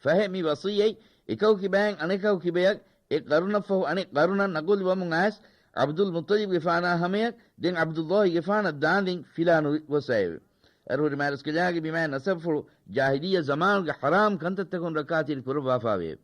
ފަހެ މި ވަޞިއްޔަތް އެކަކު ކިބައިން އަނެކަކު ކިބަޔަށް އެއް ޤަރުނަށްފަހު އަނެއް ޤަރުނަށް ނަޤުލު ވަމުން އައިސް، ޢަބްދުލް މުއްޠަލިބްގެފާނާ ހަމަޔަށް ދެން ޢަބްދުﷲގެފާނަށް ދާންދެން ފިލާނު ގޮސް އައެވެ. އަރަހުރި މާތްރަސްކަލާނގެ ބިމާގެ ނަސަބުފުޅު ޖާހިލިއްޔަ ޒަމާނުގެ ޙަރާމް ކަންތައްތަކުން ރައްކާތެރި ކުރައްވާފާވެއެވެ.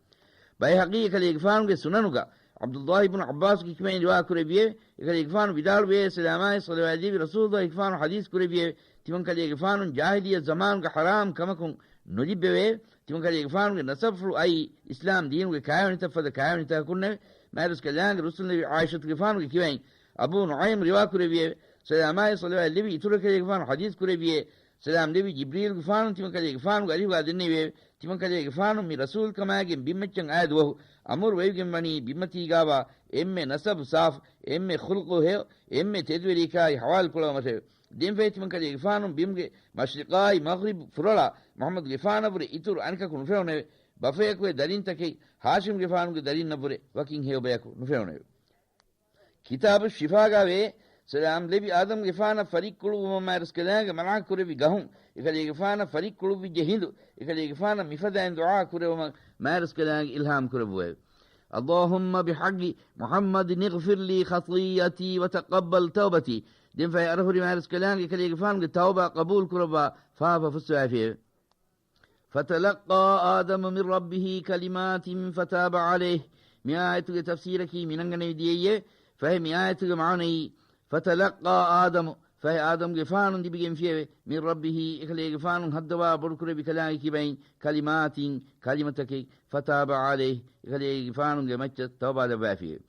ބައިހަޤީ އެކަލޭގެފާނުގެ ސުނަނުގަ ޢަބްދުﷲ ބިން ޢައްބާސްގެ ކިބައިން ރިވާ ކުރެއްވިއެވެ. އެކަލޭގެފާނު ވިދާޅުވިއޭ، ސަލާމާއި ޞަލަވާތް ލެއްވި ރަސޫލުﷲ ގެފާނު ޙަދީޘް ކުރެއްވިއެވެ. ތިމަން ކަލޭގެފާނު ޖާހިލިއްޔަ ޒަމާނުގެ ޙަރާމް ކަމަކުން ނުލިބެވެއެވެ. ތިމަން ކަލޭގެފާނުގެ ނަސަބުފުޅު އައީ އިސްލާމް ދީނުގެ ކާވެނިތައް ފަދަ ކާވެނިތަކަކުންނެވެ. މާތްރަސްކަލާނގެ ރުއްސުންލެވި ޢާއިޝަތުގެފާނުގެ ކިބައިން އަބޫ ނުޢައިމް ރިވާ ކުރެއްވިއެވެ. ސަލާމާއި ޞަލަވާތް ލެއްވި އިތުރު ކަލޭގެފާނު ޙަދީޘް ކުރެއްވިއޭ، ސަލާމް ލެއްވި ޖިބްރީލުގެފާނު ތިމަން ކަލޭގެފާނުގެ އަރިހުގާ ދެންނެވިއެވެ. ތިމަން ކަލޭގެފާނު މި ރަސޫލްކަމާގެން ބިންމައްޗަށް އާ ދުވަހު އަމުރު ވެވިގެން ވަނީ ބިންމަތީގާވާ އެންމެ ނަސަބު ސާފު، އެންމެ ޚުލްޤު ހެޔޮ، އެންމެ ތެދުވެރިއަކާއި ޙަވާލު ކުޅަވުމަށެވެ. ދެންފަހެ ތިމަން ކަލޭގެފާނު ބިމުގެ މަޝްރިޤާއި މަޣްރިބް ފުރޮޅާ މުޙައްމަދުގެފާނަށްވުރެ އިތުރު އަނެކަކު ނުފެނުނެވެ. ބަފަޔަކުގެ ދަރިންތަކެއް ހާޝިމްގެފާނުގެ ދަރިންނަށްވުރެ ވަކިން ހެޔޮ ބަޔަކު ނުފެނުނެވެ. ކިތާބު ޝިފާގާވޭ، ސަލާމް ލެއްވި އާދަމްގެފާނަށް ފަރިއްކުޅުއްވުމަށް މާތްރަސްކަލާނގެ މަނާ ކުރެއްވި ގަހުން އެކަލޭގެފާނަށް ފަރިއްކުޅުއްވިއްޖެ ހިނދު، އެކަލޭގެފާނަށް މިފަދައިން ދުޢާ ކުރެއްވުމަށް މާތްރަސްކަލާނގެ އިލްހާމް ކުރެއްވުއެވެ. اللهم بحق محمد اغفر لي خطيئتي وتقبل توبتي. ދެންފަހެ އަރަހުރި މާތްރަސްކަލާނގެ އެކަލޭގެފާނުގެ ތައުބާ ޤަބޫލު ކުރައްވާ ފާފަ ފުއްސަވައިފިއެވެ. فتلقى آدم من ربه كلمات فتاب عليه. މި އާޔަތުގެ ތަފްސީރަކީ މިނަންގަނެވި ދިޔައީއެވެ. ފަހެ މި އާޔަތުގެ މާނައީ، فتلقى آدم، ފަހެ އާދަމްގެފާނު ލިބިގެންފިއެވެ، من ربه، އެކަލޭގެފާނު ހައްދަވާ ބޮޑުކުރެއްވި ކަލާނގެ ކިބައިން، كلمات، ކަލިމަތަކެއް، فتاب عليه، އެކަލޭގެފާނުގެ މައްޗަށް ތައުބާ ލައްވައިފިއެވެ.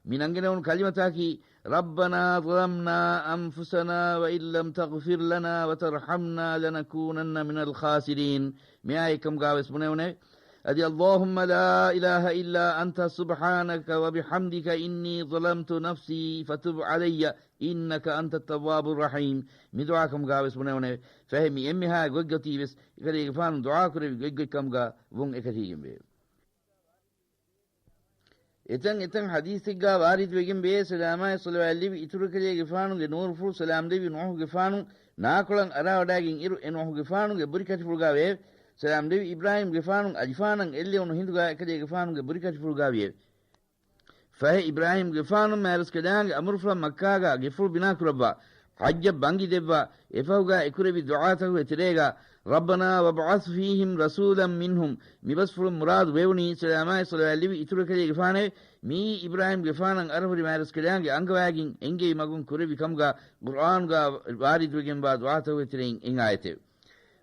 މި ނަންގަނެވުނު ކަލިމަތަކީ، ربنا ظلمنا أنفسنا وإن لم تغفر لنا وترحمنا لنكونن من الخاسرين. މި އާޔަތް ކަމުގާވެސް ބުނެވުނެވެ. އަދި، اللهم لا إله إلا أنت سبحانك وبحمدك إني ظلمت نفسي فتب علي إنك أنت التواب الرحيم. މި ދުޢާ ކަމުގާވެސް ބުނެވުނެވެ. ފަހެ މި އެންމެހާ ގޮތްގޮތީވެސް އެކަލޭގެފާނު ދުޢާ ކުރެވި ގޮތްގޮތްކަމުގާ ވުން އެކަށީގެންވެއެވެ. އެތަން އެތަން ޙަދީޘެއްގާ ވާރިދުވެގެންވޭ، ސަލާމާއި ޞަލަވާތް ލެއްވި އިތުރު އެކަލޭގެފާނުގެ ނޫރުފުޅު ސަލާމް ލެއްވި ނޫޙުގެފާނު ނާކޮޅަށް އަރާވަޑައިގެން އިރު، އެ ނޫޙުގެފާނުގެ ބުރިކަށިފުޅުގާ ވެއެވެ. ސަލާމް ލެއްވި އިބްރާހީމްގެފާނު އަލިފާނަށް އެއްލެވުނު ހިނދުގާ އެކަލޭގެފާނުގެ ބުރިކަށިފުޅުގާ ވިއެވެ. ފަހެ އިބްރާހީމްގެފާނު މާތްރަސްކަލާނގެ އަމުރުފުޅަށް މައްކާގާ ގެފުޅު ބިނާ ކުރައްވާ، ޙައްޖަށް ބަންގި ދެއްވާ، އެފަހުގާ އެކުރެއްވި ދުޢާތަކުގެ ތެރޭގާ، ربنا وابعث فيهم رسولا منهم، މި ބަސްފުޅުން މުރާދު ވެވުނީ ސަލާމާއި ޞަލަވާތް ލެއްވި އިތުރު އެކަލޭގެފާނެވެ. މިއީ އިބްރާހީމްގެފާނަށް އަރަހުރި މާތްރަސްކަލާނގެ އަންގަވައިގެން އެންގެވި މަގުން ކުރެއްވި ކަމުގާ ޤުރްއާނުގާ ވާރިދުވެގެންވާ ދުޢާތަކުގެ ތެރެއިން އެއް އާޔަތެވެ.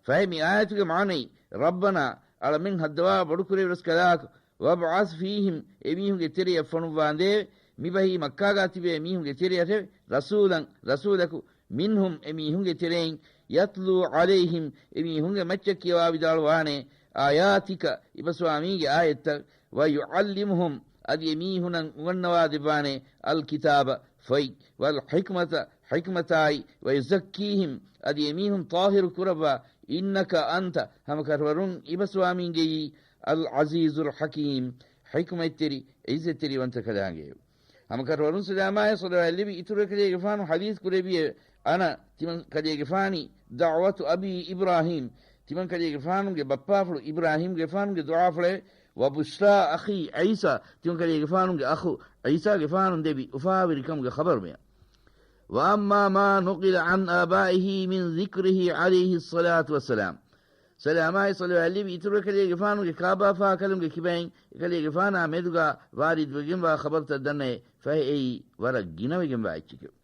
ފަހެ މި އާޔަތުގެ މާނައީ، ރައްބަނާ، އަޅަމެން ހައްދަވާ ބޮޑުކުރެއްވި ރަސްކަލާކޮ، ވަބްޢަސް ފީހިމް، އެމީހުންގެ ތެރެޔަށް ފޮނުއްވާނދޭވެ، މިބަހީ މައްކާގާ ތިބޭ މީހުންގެ ތެރެއަށެވެ، ރަސޫލަން، ރަސޫލަކު، މިންހުމް، އެމީހުންގެ ތެރެއިން، ޔަތްލޫ ޢަލައިހިމް، އެމީހުންގެ މައްޗަށް ކިޔަވާ ވިދާޅުވާނޭ، އާޔާތިކަ، އިބަސްވާމީގެ އާޔަތްތައް، ވަޔުޢައްލިމުހުމް، އަދި އެމީހުނަށް އުނގަންނަވާ ދެއްވާނޭ، އަލްކިތާބަ، ފޮތް، ވަލްޙިކްމަތަ، ޙިކްމަތާއި، ވަޔުޒައްކީހިމް، އަދި އެމީހުން ޠާހިރު ކުރައްވާ، އިންނަކަ އަންތަ، ހަމަކަށަވަރުން އިބަސްވާމީންގެއީ، އަލްޢަޒީޒުލް ޙަކީމް، ޙިކްމަތްތެރި، ޢިއްޒަތްތެރިވަންތަކަލާނގެއެވެ. ހަމަކަށަވަރުން ސަލާމާއި ޞަލަވާތް ލެއްވި އިތުރު އެކަލޭގެފާނު ޙަދީޘް ކުރެއްވިއެވެ. އަނަ، ތިމަން ކަލޭގެފާނީ، ދަޢުވަތު އަބީ އިބްރާހީމް، ތިމަން ކަލޭގެފާނުގެ ބައްޕާފުޅު އިބްރާހީމްގެފާނުގެ ދުޢާފުޅެވެ. ވަބުޝްރާ އަޚީ ޢީސާ، ތިމަން ކަލޭގެފާނުގެ އަޚު ޢީސާގެފާނު ދެއްވި އުފާވެރިކަމުގެ ޚަބަރުމެއަށް. ވައައްމާ މާ ނުޤިލަ ޢަން އާބާއިހީ މިން ޛިކްރިހީ ޢަލައިހިއްޞަލާތު ވައްސަލާމް. ސަލާމާއި ޞަލަވާތް ލެއްވި އިތުރު އެކަލޭގެފާނުގެ ކާބާފާކަލުންގެ ކިބައިން އެކަލޭގެފާނާ މެދުގާ ވާރިދުވެގެންވާ ޚަބަރުތައް ދަންނައޭ، ފަހެ އެއީ ވަރަށް ގިނަވެގެންވާ އެއްޗެކެވެ.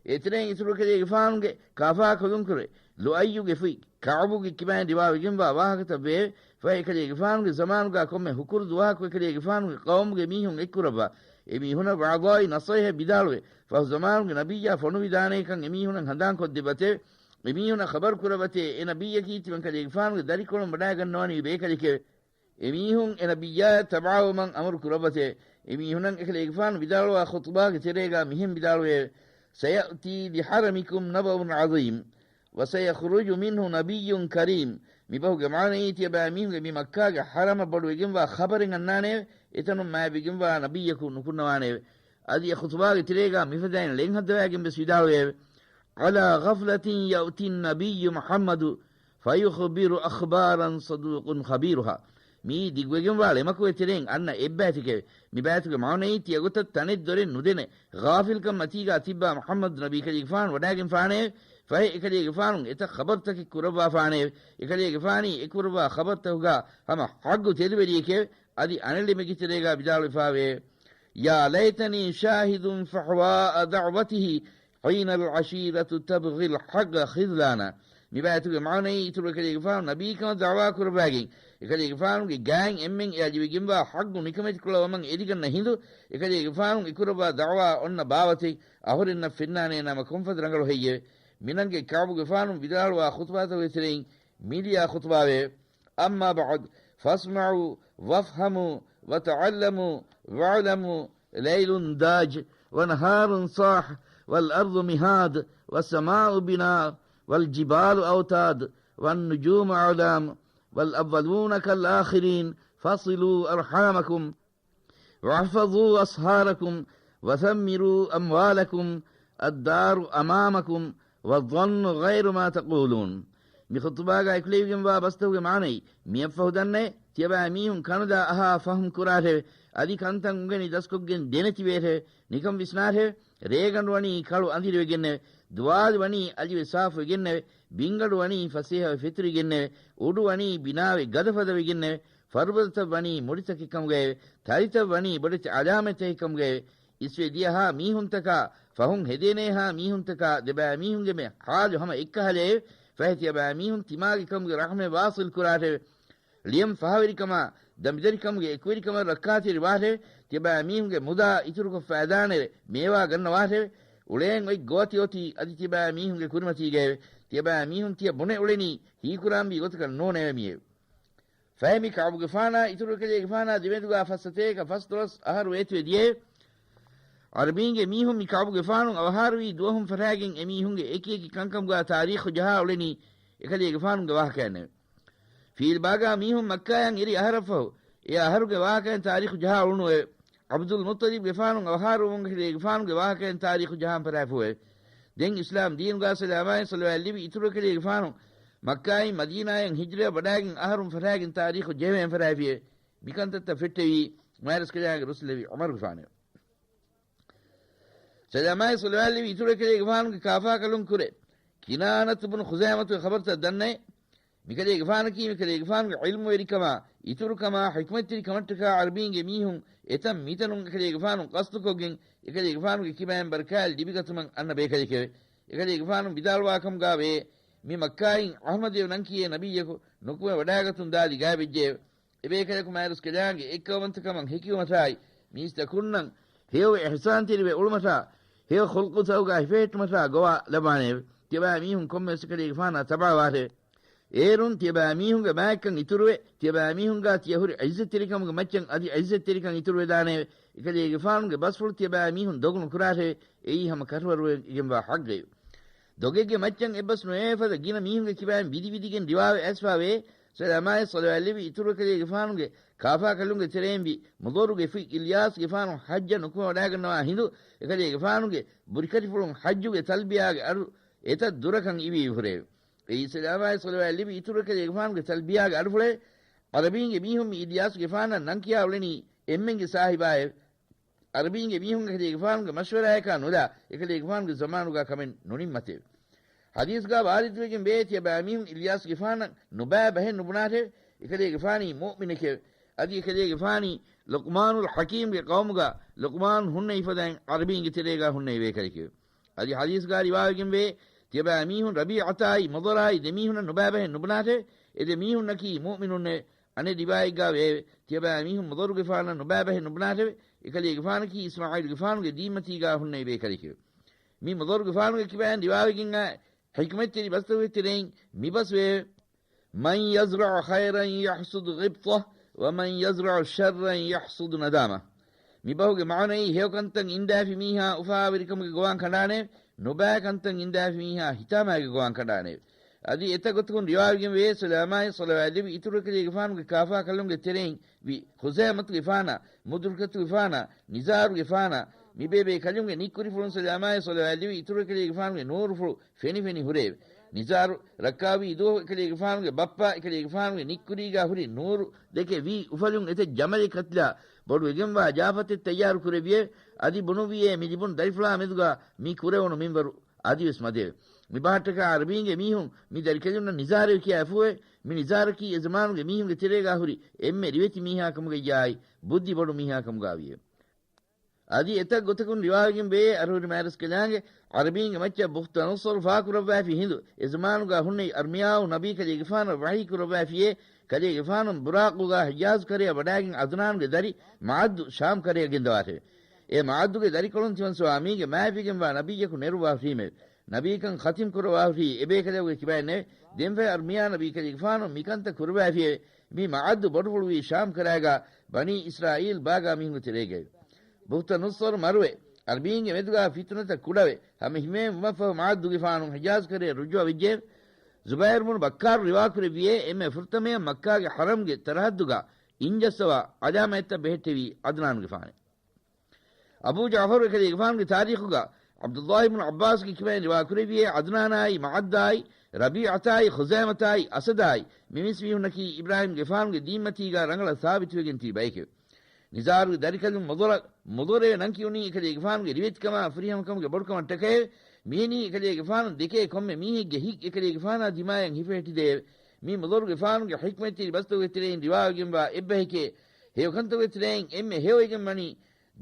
އޭތެރެއިން އިތުރު އެކަލޭގެފާނުގެ ކާފާކަލުންކުރެ، ލުއައްޔުގެ ފުތް ކަޢުބުގެ ކިބައިން ރިވާވެގެންވާ ވާހަކަތައް ވެއެވެ. ފަހެ އެކަލޭގެފާނުގެ ޒަމާނުގާ ކޮންމެ ހުކުރު ދުވަހަކު އެކަލޭގެފާނުގެ ޤައުމުގެ މީހުން އެއްކުރައްވާ، އެމީހުނަށް ވަޢުޡާއި ނަޞޭޙަތް ވިދާޅުވެ، ފަހު ޒަމާނުގެ ނަބިއްޔާ ފޮނުވިދާނޭކަން އެމީހުނަށް ހަނދާންކޮށްދެއްވަތެވެ. އެމީހުނަށް ޚަބަރު ކުރައްވަތޭ، އެ ނަބިއްޔަކީ ތިމަން ކަލޭގެފާނުގެ ދަރިކޮޅުން ވަޑައިގަންނަވަނީ ބޭކަލެކެވެ. އެމީހުން އެ ނަބިއްޔާއަށް ތަބަޢަވުމަށް އަމުރު ކުރައްވަތެވެ. އެމީހުނަށް އެކަލޭގެފާނު ވިދާޅުވާ ޚުޠުބާގެ ތެރޭގާ މިހެން ވިދާޅުވެއެވެ. سيأتي بحرمكم نبأ عظيم وسيخرج منه نبي كريم. މިބަހުގެ މާނައީ ތިޔަބައިމީހުންގެ މި މައްކާގެ ޙަރަމަށް ބޮޑުވެގެންވާ ޚަބަރެއް އަންނާނެއެވެ. އެތަނުން މާތްވެގެންވާ ނަބިއްޔަކު ނުކުންނަވާނެއެވެ. އަދި އެ ޚުޠުބާގެ ތެރޭގާ މިފަދައިން ޅެން ހައްދަވައިގެން ވެސް ވިދާޅުވެއެވެ. على غفلة يأتي النبي محمد فيخبر أخبارا صدوق خبيرها. މިއީ ދިގުވެގެންވާ ޅެމަކުގެ ތެރެއިން އަންނަ އެއްބައިތެކެވެ. މިބައިތުގެ މާނައީ ތިޔަގޮތަށް ތަނެއް ދޮރެއް ނުދެނެ، ޣާފިލްކަން މަތީގާ ތިއްބާ މުޙައްމަދު ނަބީ ކަލޭގެފާނު ވަޑައިގެންފާނެއެވެ. ފަހެ އެކަލޭގެފާނު އެތައް ޚަބަރުތަކެއް ކުރައްވާފާނެއެވެ. އެކަލޭގެފާނީ އެކުރައްވާ ޚަބަރުތަކުގާ ހަމަ ޙައްގު ތެދުވެރިއެކެވެ. އަދި އަނެއް ޅެމެއްގެ ތެރޭގާ ވިދާޅުވެފާވެއެވެ. يا ليتني شاهد فحواء دعوته حين العشيرة تبغي الحق خذلانا. މިބައިތުގެ މާނައީ އިތުރު އެކަލޭގެފާނު ނަބީކަމަށް ދަޢުވާ ކުރައްވައިގެން، އެކަލޭގެފާނުގެ ގާތް އެންމެން އެ އަލިވެގެންވާ ޙައްގު ނިކަމެތިކޮޅަށް ވަމަން އެދިގަންނަ ހިނދު، އެކަލޭގެފާނު އެކުރައްވާ ދަޢުވާ އޮންނަ ބާވަތެއް އަހުރެންނަށް ފެންނާނޭ ނަމަ ކޮންފަދަ ރަނގަޅު ހެއްޔެވެ؟ މިނަންގެ ކަޢުބުގެ ފާނު ވިދާޅުވާ ޚުޠުބާތަކުގެ ތެރެއިން މިލިޔާ ޚުޠުބާވެއެވެ. أما بعد، فاسمعوا وافهموا وتعلموا واعلموا، ليل داج ونهار صاح والأرض مهاد والسماء بناء والجبال أوتاد والنجوم أعلام والأولون كالآخرين، فصلوا أرحامكم واحفظوا أسحاركم وثمروا أموالكم، الدار أمامكم والظن غير ما تقولون. މި ޚުޠުބާގާ އެކުލެވިގެންވާ ބަސްތަކުގެ މާނައީ، މިއަށްފަހު ދަންނައޭ، ތިޔަބައިމީހުން ކަނުލާ އަހާ ފަހުމް ކުރާށެވެ. އަދި ކަންތައް އުނގެނި ދަސްކޮށްގެން ދެނެތިބޭށެވެ. ނިކަން ވިސްނާށެވެ. ރޭގަނޑު ވަނީ ކަޅު އަނދިރިވެގެންނެވެ. ދުވާލު ވަނީ އަލިވެ ސާފުވެގެންނެވެ. ބިންގަނޑު ވަނީ ފަސޭހަވެ ފެތުރިގެންނެވެ. އުޑު ވަނީ ބިނާވެ ގަދަފަދަވެގެންނެވެ. ފަރުބަދަތައް ވަނީ މުޑިތަކެއް ކަމުގައެވެ. ތަރިތައް ވަނީ ބޮޑެތި ޢަލާމަތްތަކެއް ކަމުގައެވެ. އިސްވެ ދިޔަހާ މީހުންތަކާ، ފަހުން ހެދޭނޭހާ މީހުންތަކާ، ދެބައިމީހުންގެ މެ ޙާލު ހަމަ އެއްކަހަލައެވެ. ފަހެ ތިޔަބައިމީހުން ތިމާގެ ކަމުގެ ރަޙްމެއް ވާޞިލް ކުރާށެވެ. ޅިޔަން ފަހަވެރިކަމާ، ދަނބިދަރިކަމުގެ އެކުވެރިކަމަށް ރައްކާތެރި ވާށެވެ. ތިޔަބައިމީހުންގެ މުދާ އިތުރުކޮށް ފައިދާނެރެ މޭވާ ގަންނަވާށެވެ. އުޅޭން އޮތް ގޯތި އޮތީ އަދި ތިޔަބައިމީހުންގެ ކުރިމަތީގައެވެ. ތިޔަބައިމީހުން ތިޔަ ބުނެ އުޅެނީ ހީކުރާންވީ ގޮތަކަށް ނޫނެވެ މިއެވެ. ފަހެ މި ކަޢުބުގެފާނާ އިތުރު އެކަލޭގެފާނާ ދެމެދުގާ ފައްސަތޭކަ ފަސްދޮޅަސް އަހަރު ވޭތުވެ ދިޔައެވެ. ޢަރަބީންގެ މީހުން މި ކަޢުބުގެފާނުން އަވަހާރަވީ ދުވަހުން ފަށާގެން އެމީހުންގެ އެކި އެކި ކަންކަމުގާ ތާރީޚު ޖަހާ އުޅެނީ އެކަލޭގެފާނުގެ ވާހަކައެއްނެވެ. ފީލް ބާގާ މީހުން މައްކާޔަށް އެރި އަހަރަށްފަހު، އެ އަހަރުގެ ވާހަކައިން ތާރީޚު ޖަހާ އުޅުނުއެވެ. ޢަބްދުލް މުއްޠަލިބްގެފާނު އަވަހާރަވުމުން އެކަލޭގެފާނުގެ ވާހަކައިން ތާރީޚު ޖަހާން ފަށާފައެވެ. ދެން އިސްލާމް ދީނުގާ ސަލާމާއި ޞަލަވާތް ލިބި އިތުރު އެކަލޭގެފާނު މައްކާއިން މަދީނާޔަށް ހިޖްރަޔަށް ވަޑާގެން އަހަރުން ފަށާގެން ތާރީޚު ޖެހެވޭން ފަށާފިއެވެ. މިކަންތައްތައް ފެއްޓެވީ މާރަސްކަލާނގެ ރުއްސުލެވި ޢުމަރުގެފާނެވެ. ސަލާމާއި ޞަލަވާތް ލިބި އިތުރު އެކަލޭގެފާނުގެ ކާފާކަލުން ކުރެ، ކިނާނަތު ބުނު ޚުޒައިމަތުގެ ޚަބަރުތައް ދަންނައެ. މިކަލޭގެފާނަކީ މިކަލޭގެފާނުގެ ޢިލްމުވެރިކަމާ، އިތުރުކަމާ، ޙިކްމަތްތެރިކަމަށްޓަކާ ޢަރަބީންގެ މީހުން އެތަން މިތަނުން އެކަލޭގެފާނު ޤަޞްދުކޮށްގެން އެކަލޭގެފާނުގެ ކިބައިން ބަރަކާތް ލިބިގަތުމަށް އަންނަ ބޭކަލެކެވެ. އެކަލޭގެފާނު ވިދާޅުވާކަމުގާވޭ، މި މައްކާއިން އަޙްމަދު އޭ ނަން ކިޔޭ ނަބިއްޔަކު ނުކުމެ ވަޑާގަތުން ދާދި ގާތްވެއްޖެއެވެ. އެބޭކަލަކު މާރަސްކަލާނގެ އެއްކައުވަންތަކަމަށް ހެކިވުމަށާއި، މީސްތަކުންނަށް ހެޔޮވެ އިޙްސާންތެރިވެ އުޅުމަށާ، ހެޔޮ ޚުލްޤުތަކުގާ ހިފެހެއްޓުމަށާ ގޮވާ ލަބާނެއެވެ. ތިޔަބައިމީހުން ކޮންމެވެސް އެކަލޭގެފާނާ ތަބަޢަވާށެވެ. އޭރުން ތިޔަބައިމީހުންގެ މާތްކަން އިތުރުވެ، ތިޔަބައިމީހުންގާ ތިޔަ ހުރި ޢިއްޒަތްތެރިކަމުގެ މައްޗަށް އަދި ޢިއްޒަތްތެރިކަން އިތުރުވެދާނެއެވެ. އެކަލޭގެފާނުގެ ބަސްފުޅު ތިޔަބައިމީހުން ދޮގު ނުކުރާށެވެ. އެއީ ހަމަ ކަށަވަރުވެގެންވާ ޙައްޤެވެ. ދޮގެއްގެ މައްޗަށް އެއްބަސް ނުވޭ ފަދަ ގިނަ މީހުންގެ ކިބައިން ވިދި ވިދިގެން ރިވާވެ އައިސްފާވޭ، ސަލާމާއި ޞަލަވާތް ލިބި އިތުރު އެކަލޭގެފާނުގެ ކާފާކަލުންގެ ތެރެއިން ވި މުޟައްރުގެ ފި އިލްޔާސްގެފާނު ޙައްޖަށް ނުކުމެ ވަޑާގަންނަވާ ހިނދު، އެކަލޭގެފާނުގެ ބުރިކަށިފުޅުން ޙައްޖުގެ ތަލްބިޔާގެ އަޑު އެތައް ދުރަކަށް އިވި އިވުރެވެ. އެއީ ސަލާމާއި ޞަލަވާތް ލިބި އިތުރު އެކަލޭގެފާނުގެ ތަލްބިޔާގެ އަޑުފުޅެވެ. ޢަރަބީންގެ މީހުން މި އިލްޔާސްގެފާނަށް ނަންކިޔާ އުޅެނީ އެންމެންގެ ސާހިބާއެވެ. ޢަރަބީންގެ މީހުން އެކަލޭގެފާނުގެ މަޝްވަރާޔަކާ ނުލާ، އެކަލޭގެފާނުގެ ޒަމާނުގާ ކަމެއް ނުނިންމަތެވެ. ޙަދީޘްގާ ވާރިދުވެގެން ވޭ، ތިޔަބައިމީހުން އިލްޔާސްގެފާނަށް ނުބައި ބަހެއް ނުބުނާށެވެ. އެކަލޭގެފާނީ މުއުމިނެކެވެ. އަދި އެކަލޭގެފާނީ ލުޤްމާނުލް ޙަކީމްގެ ޤައުމުގާ ލުޤްމާން ހުންނައިފަދައިން ޢަރަބީންގެ ތެރޭގާ ހުންނައި ބޭކަލެކެވެ. އަދި ޙަދީޘްގާ ރިވާވެގެންވޭ، ތިޔަބައިމީހުން ރަބީޢަތާއި މުޟައްރާއި ދެމީހުނަށް ނުބައި ބަހެއް ނުބުނާށެވެ. އެ ދެމީހުންނަކީ މުއުމިނުންނެވެ. އަނެއް ރިވާޔަތްގާ ވެއެވެ. ތިޔަބައިމީހުން މުޟައްރުގެފާނަށް ނުބައި ބަހެއް ނުބުނާށެވެ. އެކަލޭގެފާނަކީ އިސްމާޢީލުގެފާނުގެ ދީންމަތީގާ ހުންނައި ބޭކަލެކެވެ. މި މުޟައްރުގެފާނުގެ ކިބައިން ރިވާވެގެންއާ ޙިކްމަތްތެރި ބަސްތަކުގެ ތެރެއިން މި ބަސް ވެއެވެ. من يزرع خيرا يحصد غبطة، ومن يزرع شرا يحصد ندامة. މި ބަހުގެ މާނައީ، ހެޔޮ ކަންތައް އިންދާފި މީހާ އުފާވެރިކަމުގެ ގޮވާން ކަނޑާނެ، ނުބައި ކަންތައް އިންދާފި މީހާ ހިތާމައިގެ ގޮވާން ކަނޑާނެ. އަދި އެތައް ގޮތަކުން ރިވާވެގެން ވޭ، ސަލާމާއި ޞަލަވާތް ލިބި އިތުރު އެކަލޭގެފާނުގެ ކާފާ ކަލުންގެ ތެރެއިން ވި ޚުޒައިމަތުގެފާނާ، މުދުރިކަތުގެފާނާ، ނިޒާރުގެފާނާ، މި ބޭބޭ ކަލުންގެ ނިއްކުރިފުޅުން ސަލާމާއި ޞަލަވާތް ލިބި އިތުރު އެކަލޭގެފާނުގެ ނޫރުފުޅު ފެނިފެނި ހުރެއެވެ. ނިޒާރު ރައްކާވީ ދުވަހު އެކަލޭގެފާނުގެ ބައްޕަ އެކަލޭގެފާނުގެ ނިއްކުރީގާ ހުރި ނޫރު ދެކެ ވީ އުފަލުން އެތައް ޖަމަލެއް ކަތިލާ ބޮޑުވެގެންވާ ޖާފަތެއް ތައްޔާރު ކުރެއްވިއެވެ. އަދި ބުނުއްވިއޭ މި ލިބުނު ދަރިފުޅާ މެދުގާ މި ކުރެވުނު މިންވަރު އަދިވެސް މަދެވެ. މި ބަހަށްޓަކާ ޢަރަބީންގެ މީހުން މި ދަރިކެލުންނަށް ނިޒާރެވެ ކިޔާ އެފުއެވެ. މި ނިޒާރަކީ އެ ޒަމާނުގެ މީހުންގެ ތެރޭގާ ހުރި އެންމެ ރިވެތި މީހާ ކަމުގައްޔާއި ބުއްދި ބޮޑު މީހާ ކަމުގާވިއެވެ. އަދި އެތައް ގޮތަކުން ރިވާވެގެން ވޭ، އަރުހުރި މާރަސްކަލާނގެ ޢަރަބީންގެ މައްޗަށް ބުޚްތަނައްޞަރު ފާކުރައްވާފި ހިނދު، އެ ޒަމާނުގާ ހުންނެވި އަރްމިޔާއު ނަބީ ކަލޭގެފާނަށް ވަޙީ ކުރައްވާފިއޭ، ކަލޭގެފާނު ބުރާޤުގާ ޙިޖާޒް ކަރަޔަށް ވަޑާގެން ޢަދުނާނުގެ ދަރި މަޢައްދު ޝާމް ކަރަޔަށް ގެންދަވާށެވެ. އެ މަޢައްދުގެ ދަރިކޮޅުން ތިމަން ސުވާމީގެ މާތްވެގެންވާ ނަބިއްޔަކު ނެރުއްވާ ހުށީމެވެ. ނަބީކަން ޚަތިމް ކުރައްވާ ހުށީ އެބޭކަލަކުގެ ކިބައިންނެވެ. ދެންފަހެ އަރްމިޔާ ނަބީ ކަލޭގެފާނު މިކަންތައް ކުރައްވާފިއެވެ. މި މަޢައްދު ބޮޑުފުޅުވީ ޝާމް ކަރައިގާ ބަނީ އިސްރާއީލް ބާގާ މީހުންގެ ތެރޭގައެވެ. ބުޚްތަނައްޞަރު މަރުވެ، އަރަބީންގެ މެދުގާ ފިތުނަތައް ކުޑަވެ، ހަމަ ހިމޭން ވުމަށްފަހު މަޢައްދުގެފާނު ޙިޖާޒް ކަރަޔަށް ރުޖޫޢަ ވެއްޖެއެވެ. ޒުބައިރު ބުނު ބައްކާރު ރިވާކުރެއްވިއޭ، އެންމެ ފުރަތަމަޔަށް މައްކާގެ ޙަރަމްގެ ތަރަހައްދުގާ އިންޖައްސަވާ ޢަލާމަތްތައް ބެހެއްޓެވީ ޢަދުނާނުގެފާނެވެ. އަބޫ ޖަޢުފަރު އެކަލޭގެފާނުގެ ތާރީޚުގާ ޢަބްދުﷲ ބުނު ޢައްބާސްގެ ކިބައިން ރިވާކުރެއްވިއޭ، ޢަދުނާނާއި މަޢައްދާއި ރަބީޢަތާއި ޚުޒައިމަތާއި އަސަދާއި މި މިސް މީހުންނަކީ އިބްރާހީމްގެފާނުގެ ދީންމަތީގާ ރަނގަޅަށް ސާބިތުވެގެން ތިބި ބައެކެވެ. ނިޒާރުގެ ދަރިކަލުން މުޟަރަ، މުޟަރެވެ ނަން ކިޔުނީ އެކަލޭގެފާނުގެ ރިވެތިކަމާ ފުރިހަމަކަމުގެ ބޮޑުކަމަށްޓަކައެވެ. މިހެނީ އެކަލޭގެފާނު ދެކޭ ކޮންމެ މީހެއްގެ ހިތް އެކަލޭގެފާނާ ދިމާޔަށް ހިފެހެއްޓިދެއެވެ. މި މުޟަރުގެފާނުގެ ޙިކްމަތްތެރި ބަސްތަކުގެ ތެރެއިން ރިވާވެގެންވާ އެއްބަހެކޭ، ހެޔޮކަންތަކުގެ ތެރެއިން އެންމެ ހެޔޮވެގެން ވަނީ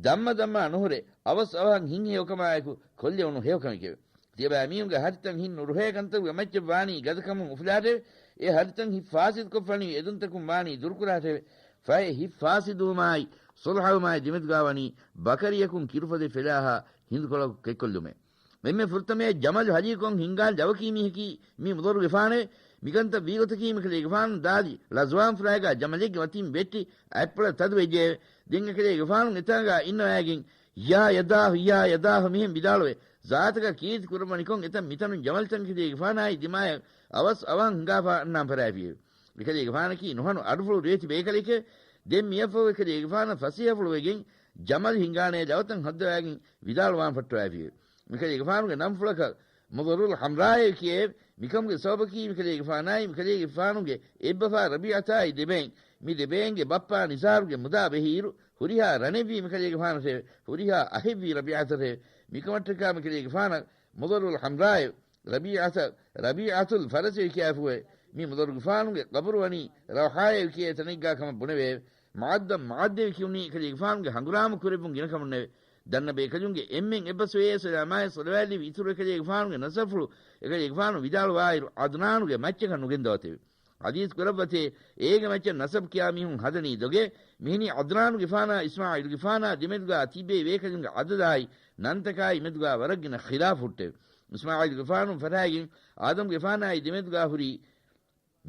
ދަންމަ ދަންމާ ނުހުރެ، އަވަސް އަވަހަށް ހިތް ހެޔޮކަމާއެކު ކޮށްލެވުނު ހެޔޮކަމެކެވެ. ތިޔަބައިމީހުންގެ ހަރިތައް ހިތް ނުރުހޭ ކަންތަކުގެ މައްޗަށް ވާނީ ގަދަކަމުން އުފުލާށެވެ. އެ ހަރިތައް ހިތް ފާސިދުކޮށްފަނިވި އެދުންތަކުން ވާނީ ދުރުކުރާށެވެ. ފަހެ ހިތް ފާސިދުވުމާއި ޞުލްޙަވުމާއި ދެމެދުގާ ވަނީ ބަކަރިޔަކުން ކިރުފަދަ ފެލާހާ ހިނދުކޮޅަކު ކެތްކޮށްލުމެވެ. އެންމެ ފުރަތަމަޔަށް ޖަމަލު ހަލީކޮށް ހިންގާން ލަވަކީ މީހަކީ މި މުޟަރުގެފާނެވެ. މިކަންތައް ވީގޮތަކީ މިކަލޭގެފާނު ދާދި ޅަޒްވާންފުރާގާ ޖަމަލެއްގެ މަތިން ވެއްޓި އަތްޕުޅަށް ތަދުވެއްޖެއެވެ. ދެން އެކަލޭގެފާނު އެތާނގާ އިންނަވައިގެން، "ޔާ ޔަދާހު، ޔާ ޔަދާހު" މިހެން ވިދާޅުވެ، ޒާތަކަށް ކީރިތި ކުރައްވަނިކޮށް އެތަން މިތަނުން ޖަމަލްތަން އެކަލޭގެފާނާއި ދިމާޔަށް އަވަސް އަވަހަށް ހިނގާފާ އަންނާން ފަށާފިއެވެ. އެކަލޭގެފާނަކީ ނުހަނު އަޑުފުޅު ރިވެތި ބޭކަލެކެވެ. ދެން މިއަށްފަހު އެކަލޭގެފާނަށް ފަސޭހަފުޅުވެގެން ޖަމަލް ހިންގާނޭ ލަވަތައް ހައްދަވާގެން ވިދާޅުވާން ފައްޓަވައިފިއެވެ. މިކަލޭގެފާނުގެ ނަންފުޅަކަށް މުޟައްރުލް ޙަމްރާއޭ ކިޔެވެ. މިކަމުގެ ސަބަބަކީ މިކަލޭގެފާނާއި މިކަލޭގެފާނުގެ އެއްބަފާ ރަބީޢަތާއި ދެބައިން، މި ދެބައިންގެ ބައްޕާ ނިޒާރުގެ މުދާ ބެހިއިރު، ހުރިހާ ރަނެއްވީ މިކަލޭގެފާނަށެވެ. ހުރިހާ އަހެއްވީ ރަބީޢަތަށެވެ. މިކަމަށްޓަކާ މިކަލޭގެފާނަށް މުޟައްރުލް ޙަމްރާއޭ ރަބީޢަތަށް ރަބީޢަތުލް ފަރަސޭ ކިޔާފިއެވެ. މި މުޟައްރުގެފާނުގެ ޤަބުރު ވަނީ ރައުޙާއޭ ކިޔޭ ތަނެއްގާ ކަމަށް ބުނެވެއެވެ. މަޢައްދަށް މަޢައްދޭ ކިޔުނީ އެކަލޭގެފާނުގެ ހަނގުރާމަ ކުރެއްވުން ގިނަ ކަމުންނެވެ. ދަންނަ ބޭކަލުންގެ އެންމެން އެއްބަސްވެޔޭ ސަލާމާއި ޞަލަވާތް ލެއްވި އިތުރު އެކަލޭގެފާނުގެ ނަސަބުފުޅު އެކަލޭގެފާނު ވިދާޅުވާއިރު، ޢަދްނާނުގެ މައްޗަކަށް ނުގެންދަވަތެވެ. ޙަދީޘް ކުރައްވަތޭ، އޭގެ މައްޗަށް ނަސަބު ކިޔާ މީހުން ހަދަނީ ދޮގެވެ. މިހެނީ ޢަދްނާނުގެފާނާ އިސްމާޢީލުގެފާނާ ދެމެދުގާ ތިއްބެވި ބޭކަލުންގެ ޢަދަދާއި ނަންތަކާއި މެދުގާ ވަރަށް ގިނަ ޚިލާފު ހުއްޓެވެ. އިސްމާޢީލުގެފާނު ފަށާގެން އާދަމްގެފާނާއި ދެމެދުގާ ހުރި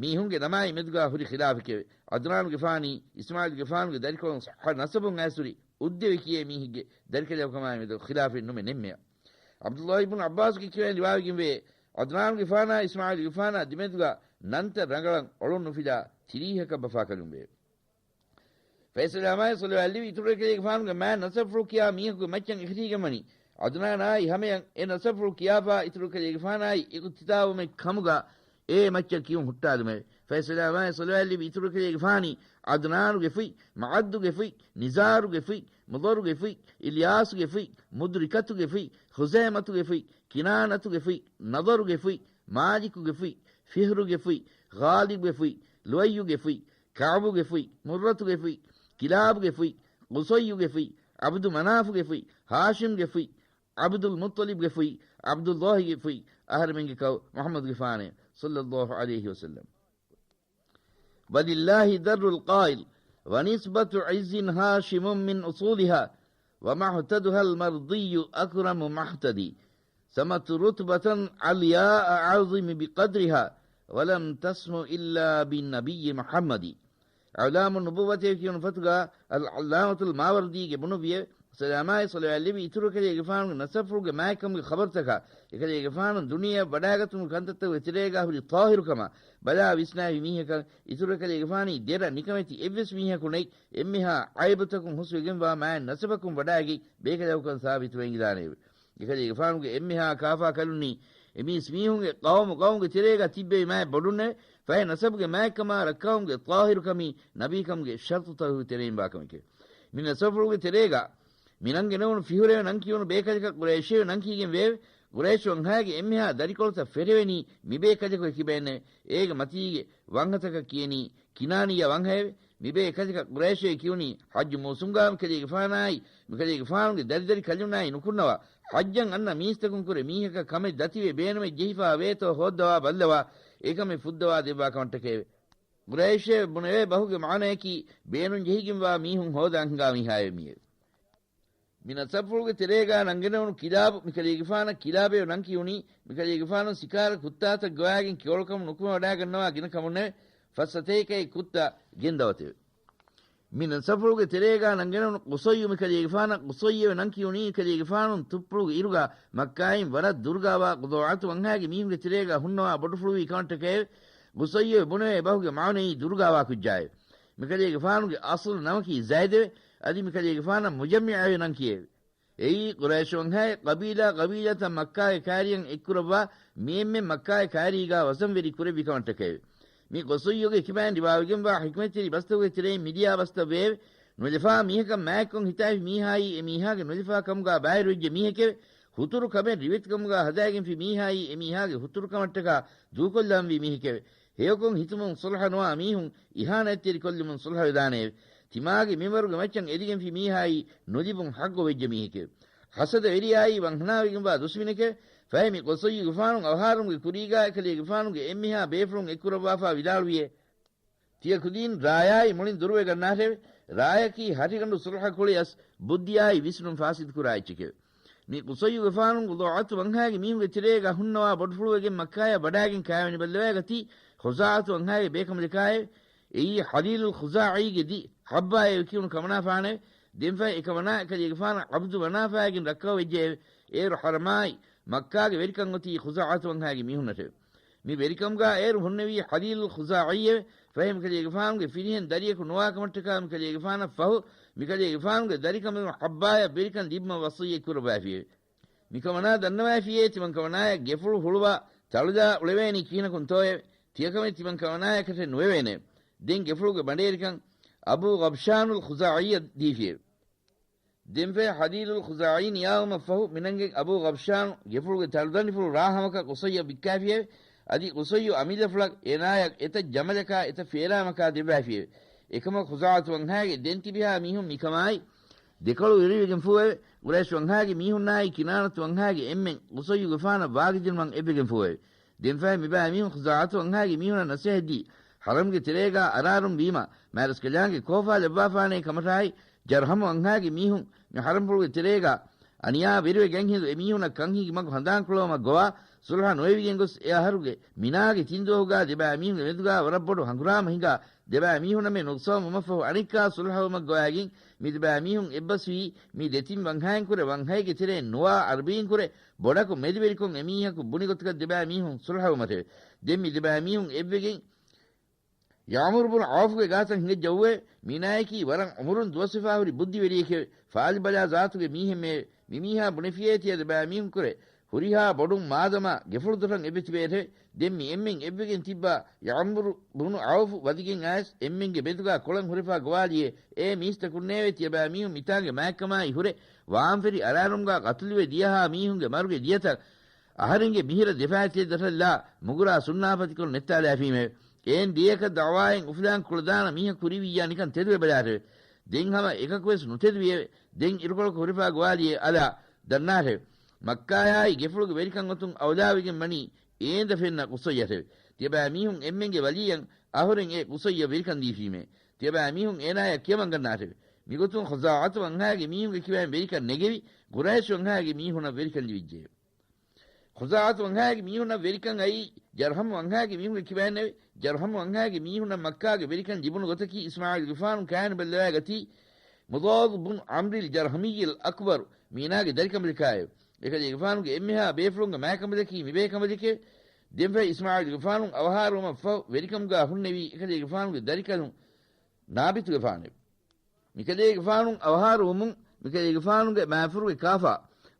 މީހުންގެ ނަމާއި މެދުގާ ހުރި ޚިލާފެކެވެ. ޢަދްނާނުގެފާނީ އިސްމާޢީލުގެފާނުގެ ދަރިކޮޅުން ޞައްޙަ ނަސަބުން އައިސްހުރި އުއްދެވެ ކިޔޭ މީހެއްގެ ދަރިކަލެއްކަމާއި މެދު ޚިލާފެއް ނުމެ ނެއްމެޔަށް. ޢަބްދުﷲ އިބްނު ޢައްބާސްގެ ކިބައިން ރިވާވެގެންވޭ، ޢަދްނާނުގެފާނާ އިސްމާޢީލުގެފާނާ ދެމެދުގާ ނަންތައް ރަނގަޅަށް އޮޅުން ނުފިލާ ތިރީހަކަށް ބަފާކަލުންވެއެވެ. ފައިސަލާމާއި ޞަލަވާތް ލެއްވި އިތުރު އެކަލޭގެފާނުގެ މާތް ނަސަބުފުޅު ކިޔާ މީހަކުގެ މައްޗަށް އެކަށީގެންވަނީ، ޢަދްނާނާއި ހަމަޔަށް އެ ނަސަބުފުޅު ކިޔާފާ އިތުރު އެކަލޭގެފާނާއި އިޤުތިދާވުމެއް ކަމުގާ އެ މައްޗަށް ކިޔުން ހުއްޓާލުމެވެ. ފައިސަލާމާއި ޞަލަވާތް ލެއްވި އިތުރު އެކަލޭގެފާނީ ޢަދްނާނުގެ ފުތް، މަޢައްދުގެ ފުތް، ނިޒާރުގެ ފުތް، މުޟައްރުގެ ފުތް، އިލްޔާސުގެ ފުތް، މުދުރިކަތުގެ ފުތް، ޚުޒައިމަތުގެ ފުތް، ކިނާނަތުގެ ފުތް، ނަޟަރުގެ ފުތް، މާލިކުގެ ފުތް، ފިހްރުގެ ފުތް، ޣާލިބުގެ ފުތް، ލުއައްޔުގެ ފުތް، ކަޢުބުގެ ފުތް، މުއްރަތުގެ ފުތް، ކިލާބުގެ ފުތް، ޤުޞައްޔުގެ ފުތް، ޢަބްދު މަނާފުގެ ފުތް، ހާޝިމްގެ ފުތް، ޢަބްދުލް މުއްޠަލިބްގެ ފުތް، ޢަބްދުﷲގެ ފުތް، އަހަރެމެންގެ ކައު މުޙައްމަދުގެފާނެ، ޞައްލަﷲ ޢަލައިހި ވަސައްލަމް. ولله در القائل، ونسبة عز هاشم من أصولها، ومعتدها المرضي أكرم معتد، سمت رتبة علياء أعظم بقدرها، ولم تسم إلا بالنبي محمد. އަޢުލާމު ނުބުއްވަތޭ ކިޔުނު ފޮތުގަ އަލް ޢައްލާމަތުލް މާވަރްދީގެ ބުނުއްވިއެވެ. ސަލާމާއި ޞަލަވާތް ލެއްވި އިތުރު ކަލޭގެފާނުގެ ނަސަބުފުޅުގެ މާތްކަމުގެ ޚަބަރުތަކާ، އެކަލޭގެފާނު ދުނިޔެއަށް ވަޑާގަތުމުގެ ކަންތައްތަކުގެ ތެރޭގާ ހުރި ޠާހިރުކަމާ ބަލާ ވިސްނާފި މީހަކަށް، އިތުރު ކަލޭގެފާނީ ދެރަ ނިކަމެތި އެއްވެސް މީހަކު ނެތް، އެންމެހާ ޢައިބުތަކުން ހުސްވެގެންވާ މާތް ނަސަބަކުން ވަޑާގެން ބޭކަލަކުކަން ސާބިތުވެގެންދާނެއެވެ. އެކަލޭގެފާނުގެ އެންމެހާ ކާފާ ކަލުންނީ އެމީސް މީހުންގެ ޤައުމު ޤައުމުގެ ތެރޭގަ ތިއްބެވި މާތް ބޮޑުންނެވެ. ފަހެ ނަސަބުގެ މާތްކަމާ ރައްކާވުމުގެ ޠާހިރުކަމީ ނަބީކަމުގެ ޝަރުޠުތަކުގެ ތެރެއިން ވާކަމެކެވެ. މި ނަސަބުފުޅުގެ ތެރޭގަ މި ނަންގެނެވުނު ފިހުރެވެ ނަންކިޔުނު ބޭކަލަކަށް ޤުރައިޝެވެ ނަންކީގެން ވެއެވެ. ޤުރައިޝް ވަންހާގެ އެންމެހާ ދަރިކޮޅުތައް ފެށެވެނީ މި ބޭކަލަކުގެ ކިބައިންނެވެ. އޭގެ މަތީގެ ވަންހަތަކަށް ކިޔެނީ ކިނާނިއްޔަ ވަންހައެވެ. މިބޭ ކަލަކަށް ޤުރައިޝޭ ކިޔުނީ ޙައްޖު މޫސުމްގާ މިކަލޭގެފާނާއި، މިކަލޭގެފާނުގެ ދަރިދަރި ކަލުންނާއި ނުކުންނަވާ، ޙައްޖަށް އަންނަ މީސްތަކުން ކުރެ މީހަކަށް ކަމެއް ދަތިވެ ބޭނުމެއް ޖެހިފާ ވޭތޯ ހޯއްދަވާ ބައްލަވާ، އެކަމެއް ފުއްދަވާ ދެއްވާ ކަމަށްޓަކައެވެ. ޤުރައިޝޭ ބުނެވޭ ބަހުގެ މާނަޔަކީ ބޭނުން ޖެހިގެންވާ މީހުން ހޯދާން ހިނގާ މީހާއެވެ މީއެވެ. މި ނަސަބުފުޅުގެ ތެރޭގާ ނަންގެނެވުނު ކިލާބު މިކަލޭގެފާނަށް ކިލާބޭ ނަންކިޔުނީ، މިކަލޭގެފާނު ސިކާރަ ކުއްތާތައް ގޮވާގެން ކިޔޮޅުކަމުން ނުކުމެވަޑާގަންނަވާ ގިނަ ކަމުންނެވެ. ފަސް ސަތޭކައެއް ކުއްތާ ގެންދަވަތެވެ. މި ނަސަބުފުޅުގެ ތެރޭގާ ނަންގެނެވުނު ޤުޞައްޔު މިކަލޭގެފާނަށް ޤުޞައްޔުއެވެ ނަންކިޔުނީ، މިކަލޭގެފާނު ތުއްޕުޅުގެ އިރުގާ މައްކާއިން ވަރަށް ދުރުގާވާ ޤުޟާޢަތު ވަންހާގެ މީހުންގެ ތެރޭގާ ހުންނަވާ ބޮޑުފުޅުވީ ކަމަށްޓަކައެވެ. ޤުޞައްޔުއެވެ ބުނެވޭ ބަހުގެ މާނައީ ދުރުގާވާ ކުއްޖާއެވެ. މިކަލޭގެފާނުގެ އަޞްލު ނަމަކީ ޒައިދެވެ. އަދި މިކަލޭގެފާނަށް މުޖައްމިޢެވެ ނަން ކިޔެވެ. އެއީ ޤުރައިޝު ވަންހައެއް ޤަބީލާ ޤަބީލާތައް މައްކާގެ ކާރިޔަށް އެއްކުރައްވާ މި އެންމެން މައްކާގެ ކާރީގާ ވަޒަންވެރި ކުރެއްވި ކަމަށްޓަކައެވެ. މި ޤުޞައްޔުގެ ކިބައިން ރިވާވެގެންވާ ޙިކްމަތްތެރި ބަސްތަކުގެ ތެރެއިން މިލިޔާ ބަސްތައް ވެއެވެ. ނުލަފާ މީހަކަށް މާތްކޮށް ހިތާފި މީހާއީ އެ މީހާގެ ނުލަފާ ކަމުގާ ބައިވެރިވެއްޖެ މީހެކެވެ. ހުތުރު ކަމެއް ރިވެތިކަމުގާ ހަދާގެންފި މީހާއީ އެ މީހާގެ ހުތުރު ކަމަށްޓަކާ ދޫކޮށްލާންވީ މީހެކެވެ. ހެޔޮކޮށް ހިތުމުން ޞުލްޙަ ނުވާ މީހުން އިހާނަތްތެރިކޮށްލުމުން ޞުލްޙަވެދާނެއެވެ. ތިމާގެ މިންވަރުގެ މައްޗަށް އެދިގެންފި މީހާއީ ނުލިބުން ޙައްޤުވެއްޖެ މީހެކެވެ. ޙަސަދަވެރިޔާއީ ވަންހަނާވެގެންވާ ދުސްމިނެކެވެ. ފަހެ މި ޤުޞައްޔުގެފާނު އަވަހާރަމުގެ ކުރީގާ އެކަލޭގެފާނުގެ އެންމެހާ ބޭފުޅުން އެއްކުރައްވާފާ ވިދާޅުވިއޭ، ތިޔަ ކުދީން ރާޔާއި މުޅިން ދުރުވެގަންނާށެވެ. ރާޔަކީ ހަށިގަނޑު ޞުލްޙަ ކުޅިއަސް ބުއްދިއާއި ވިސްނުން ފާސިދުކުރާ އެއްޗެކެވެ. މި ޤުޞައްޔުގެފާނު ޤުޟާޢަތު ވަންހާގެ މީހުންގެ ތެރޭގަ ހުންނަވާ ބޮޑުފުޅުވެގެން މައްކާޔަށް ވަޑާގެން ކާވެނި ބައްލަވައިގަތީ، ޚުޒާޢަތު ވަންހާގެ ބޭކަނބަލަކާއެވެ. އެއީ ޙަލީލުލް ޚުޒާޢީގެ ދި ޙައްބާއެވެ ކިޔުނު ކަމަނާ ފާނެވެ. ދެންފަހެ އެކަމަނާ އެކަލޭގެފާނަށް ޢަބްދު މަނާފާގެން ރައްކަވައި ވެއްޖެއެވެ. އޭރު ޙަރަމާއި މައްކާގެ ވެރިކަން އޮތީ ޚުޒާޢަތު ވަންހާގެ މީހުންނަށެވެ. މި ވެރިކަމުގާ އޭރު ހުންނެވީ ޙަލީލުލް ޚުޒާޢީއެވެ. ފަހެ މިކަލޭގެފާނުގެ ފިރިހެން ދަރިޔަކު ނުވާކަމަށްޓަކާ މިކަލޭގެފާނަށް ފަހު، މިކަލޭގެފާނުގެ ދަރިކަމެއް ޙައްބާޔަށް ވެރިކަން ލިބުމަށް ވަޞިއްޔަތް ކުރައްވައިފިއެވެ. މިކަމަނާ ދަންނަވައިފިއޭ ތިމަންކަމަނާޔަށް ގެފުޅު ހުޅުވާ ތަޅުލާ އުޅެވޭނީ ކިހިނަކުންތޯއެވެ؟ ތިޔަކަމެއް ތިމަންކަމަނާޔަކަށެއް ނުވެވޭނެ. ދެން ގެފުޅުގެ ބަނޑޭރިކަން އަބޫ ޣަބްޝާނުލް ޚުޒާޢީއަށް ދީފިއެވެ. ދެންފަހެ ޙަލީލުލް ޚުޒާޢީ ނިޔާވުމަށްފަހު މިނަންގެން އަބޫ ޣަބްޝާނު ގެފުޅުގެ ތަޅުދަނޑިފުޅު ރާހަމަކަށް ޤުޞައްޔަށް ވިއްކާފިއެވެ. އަދި ޤުޞައްޔު އަމިއްލަފުޅަށް އޭނާޔަށް އެތައް ޖަމަލަކާ އެތައް ފޭރާމަކާ ދެއްވާފިއެވެ. އެކަމަކު ޚުޒާޢަތު ވަންހާގެ ދެން ތިބިހާ މީހުން މިކަމާއި ދެކޮޅު އިރުވެގެންފޫއެވެ. ޤުރައިޝް ވަންހާގެ މީހުންނާއި ކިނާނަތު ވަންހާގެ އެންމެން ޤުޞައްޔުގެފާނަށް ވާގިދިނުމަށް އެއްވެގެންފޫއެވެ. ދެންފަހެ މިބައިމީހުން ޚުޒާޢަތު ވަންހާގެ މީހުނަށް ނަޞޭޙަތްދީ، ޙަރަމްގެ ތެރޭގާ އަރާރުން ވީމަ، މާތްރަސްކަލާނގެ ކޯފާ ލައްވާފާނޭ ކަމަށާއި، ޖަރްހަމު ވަންހާގެ މީހުން މި ޙަރަމްފުޅުގެ ތެރޭގާ އަނިޔާވެރިވެ ގެންހިނދު އެމީހުންނަށް ކަންހިނގި މަގު ހަނދާންކުޅަވުމަށް ގޮވާ، ޞުލްޙަ ނުވެވިގެން ގޮސް އެ އަހަރުގެ މިނާގެ ތިން ދުވަހުގާ ދެބައިމީހުންގެ މެދުގާ ވަރަށް ބޮޑު ހަނގުރާމަ ހިނގާ، ދެބައިމީހުންނަށް މެ ނުގްސަވަމުން ވުމަށްފަހު އަނެއްކާ ޞުލްޙަވުމަށް ގޮވައިގެން މި ދެބައިމީހުން އެއްބަސްވީ، މި ދެތިން ވަންހައިން ކުރެ ވަންހައެއްގެ ތެރެއިން ނުވާ ޢަރަބީން ކުރެ ބޮޑަކު މެދުވެރިކޮށް އެމީހަކު ބުނި ގޮތަކަށް ދެބައިމީހުން ޞުލްޙަވުމަށެވެ. ދެން މި ދެބައިމީހުން އެއްވެގެން ޔަޢުމުރު ބުނު ޢައުފުގެ ގާތަށް ހިނގައްޖައުވެ، މީނާޔަކީ ވަރަށް ޢުމުރުން ދުވަސްވެފާ ހުރި ބުއްދިވެރިއެކެވެ. ފާލިބަލާ ޒާތުގެ މީހެއްމެވެ. މިމީހާ ބުނެފިޔޭ ތިޔަ ދެބައިމީހުން ކުރެ ހުރިހާ ބޮޑުން މާދަމާ ގެފުޅުދޮށަށް އެބަތިބޭށެވެ. ދެން މި އެންމެން އެއްވެގެން ތިއްބާ ޔަޢުމުރު ބުނު ޢައުފު ވަދިގެން އައިސް އެންމެންގެ މެދުގާ ކޮޅަން ހުރެފާ ގޮވާލިއޭ، އޭ މީސްތަކުންނޭވެ! ތިޔަބައިމީހުން މިތާނގެ މާތްކަމާއި ހުރެ ވާންފެރި އަރާރުމުގާ ޤަތުލުވެ ދިޔަހާ މީހުންގެ މަރުގެ ދިޔަތައް އަހަރެންގެ މިހިރަ ދެފައިތިލެއް ދަށަށްލާ މުގުރާ ސުންނާފަތިކޮށް ނެއްތާލާފީމެވެ. އެހެން ދިޔައަކަށް ދަޢުވާއެއް އުފުލާން ކުޅަދާނަ މީހަކު ހުރިވިއްޔާ ނިކަން ތެދުވެބަލާށެވެ. ދެން ހަމަ އެކަކުވެސް ނުތެދުވިއެވެ. ދެން އިރުކޮޅަކު ހުރެފާ ގޮވާލިއޭ އަލާ ދަންނާށެވެ. މައްކާޔާއި ގެފުޅުގެ ވެރިކަން އޮތުން އައުލާވެގެން ވަނީ އޭނދަ ފެންނަ ޤުޞައްޔަށެވެ. ތިޔަބައިމީހުން އެންމެންގެ ވަލީއަށް އަހުރެން އެ ޤުޞައްޔަށް ވެރިކަން ދީފީމެވެ. ތިޔަބައިމީހުން އޭނާޔަށް ކިޔަމަންގަންނާށެވެ. މިގޮތުން ޚުޒާޢަތު ވަންހާގެ މީހުންގެ ކިބައިން ވެރިކަން ނެގެވި، ޤުރައިޝް ވަންހާގެ މީހުނަށް ވެރިކަން ލިބިއްޖެއެވެ. ޚުޒާޢަތު ވަންހާގެ މީހުންނަށް ވެރިކަން އައީ ޖަރްހަމު ވަންހާގެ މީހުންގެ ކިބައިންނެވެ. ޖަރްހަމު ވަންހާގެ މީހުންނަށް މައްކާގެ ވެރިކަން ލިބުނު ގޮތަކީ އިސްމާޢީލުގެފާނު ކާނިބަލްލަވާގަތީ މުޟާދު ބުނު ޢަމްރިލް ޖަރްހަމިއްޔިލް އަކްބަރު މީނާގެ ދަރިކަނބަލަކާއެވެ. އެކަލޭގެފާނުގެ އެންމެހާ ބޭފުޅުންގެ މާތްކަނބަލަކީ މިބޭކަނބަލެކެވެ. ދެންފަހެ އިސްމާޢީލުގެފާނު އަވަހާރަވުމަށްފަހު ވެރިކަމުގާ ހުންނެވީ އެކަލޭގެފާނުގެ ދަރިކަލުން ނާބިތުގެފާނެވެ. މިކަލޭގެފާނު އަވަހާރަވުމުން މިކަލޭގެފާނުގެ މާފަރުގެ ކާފާ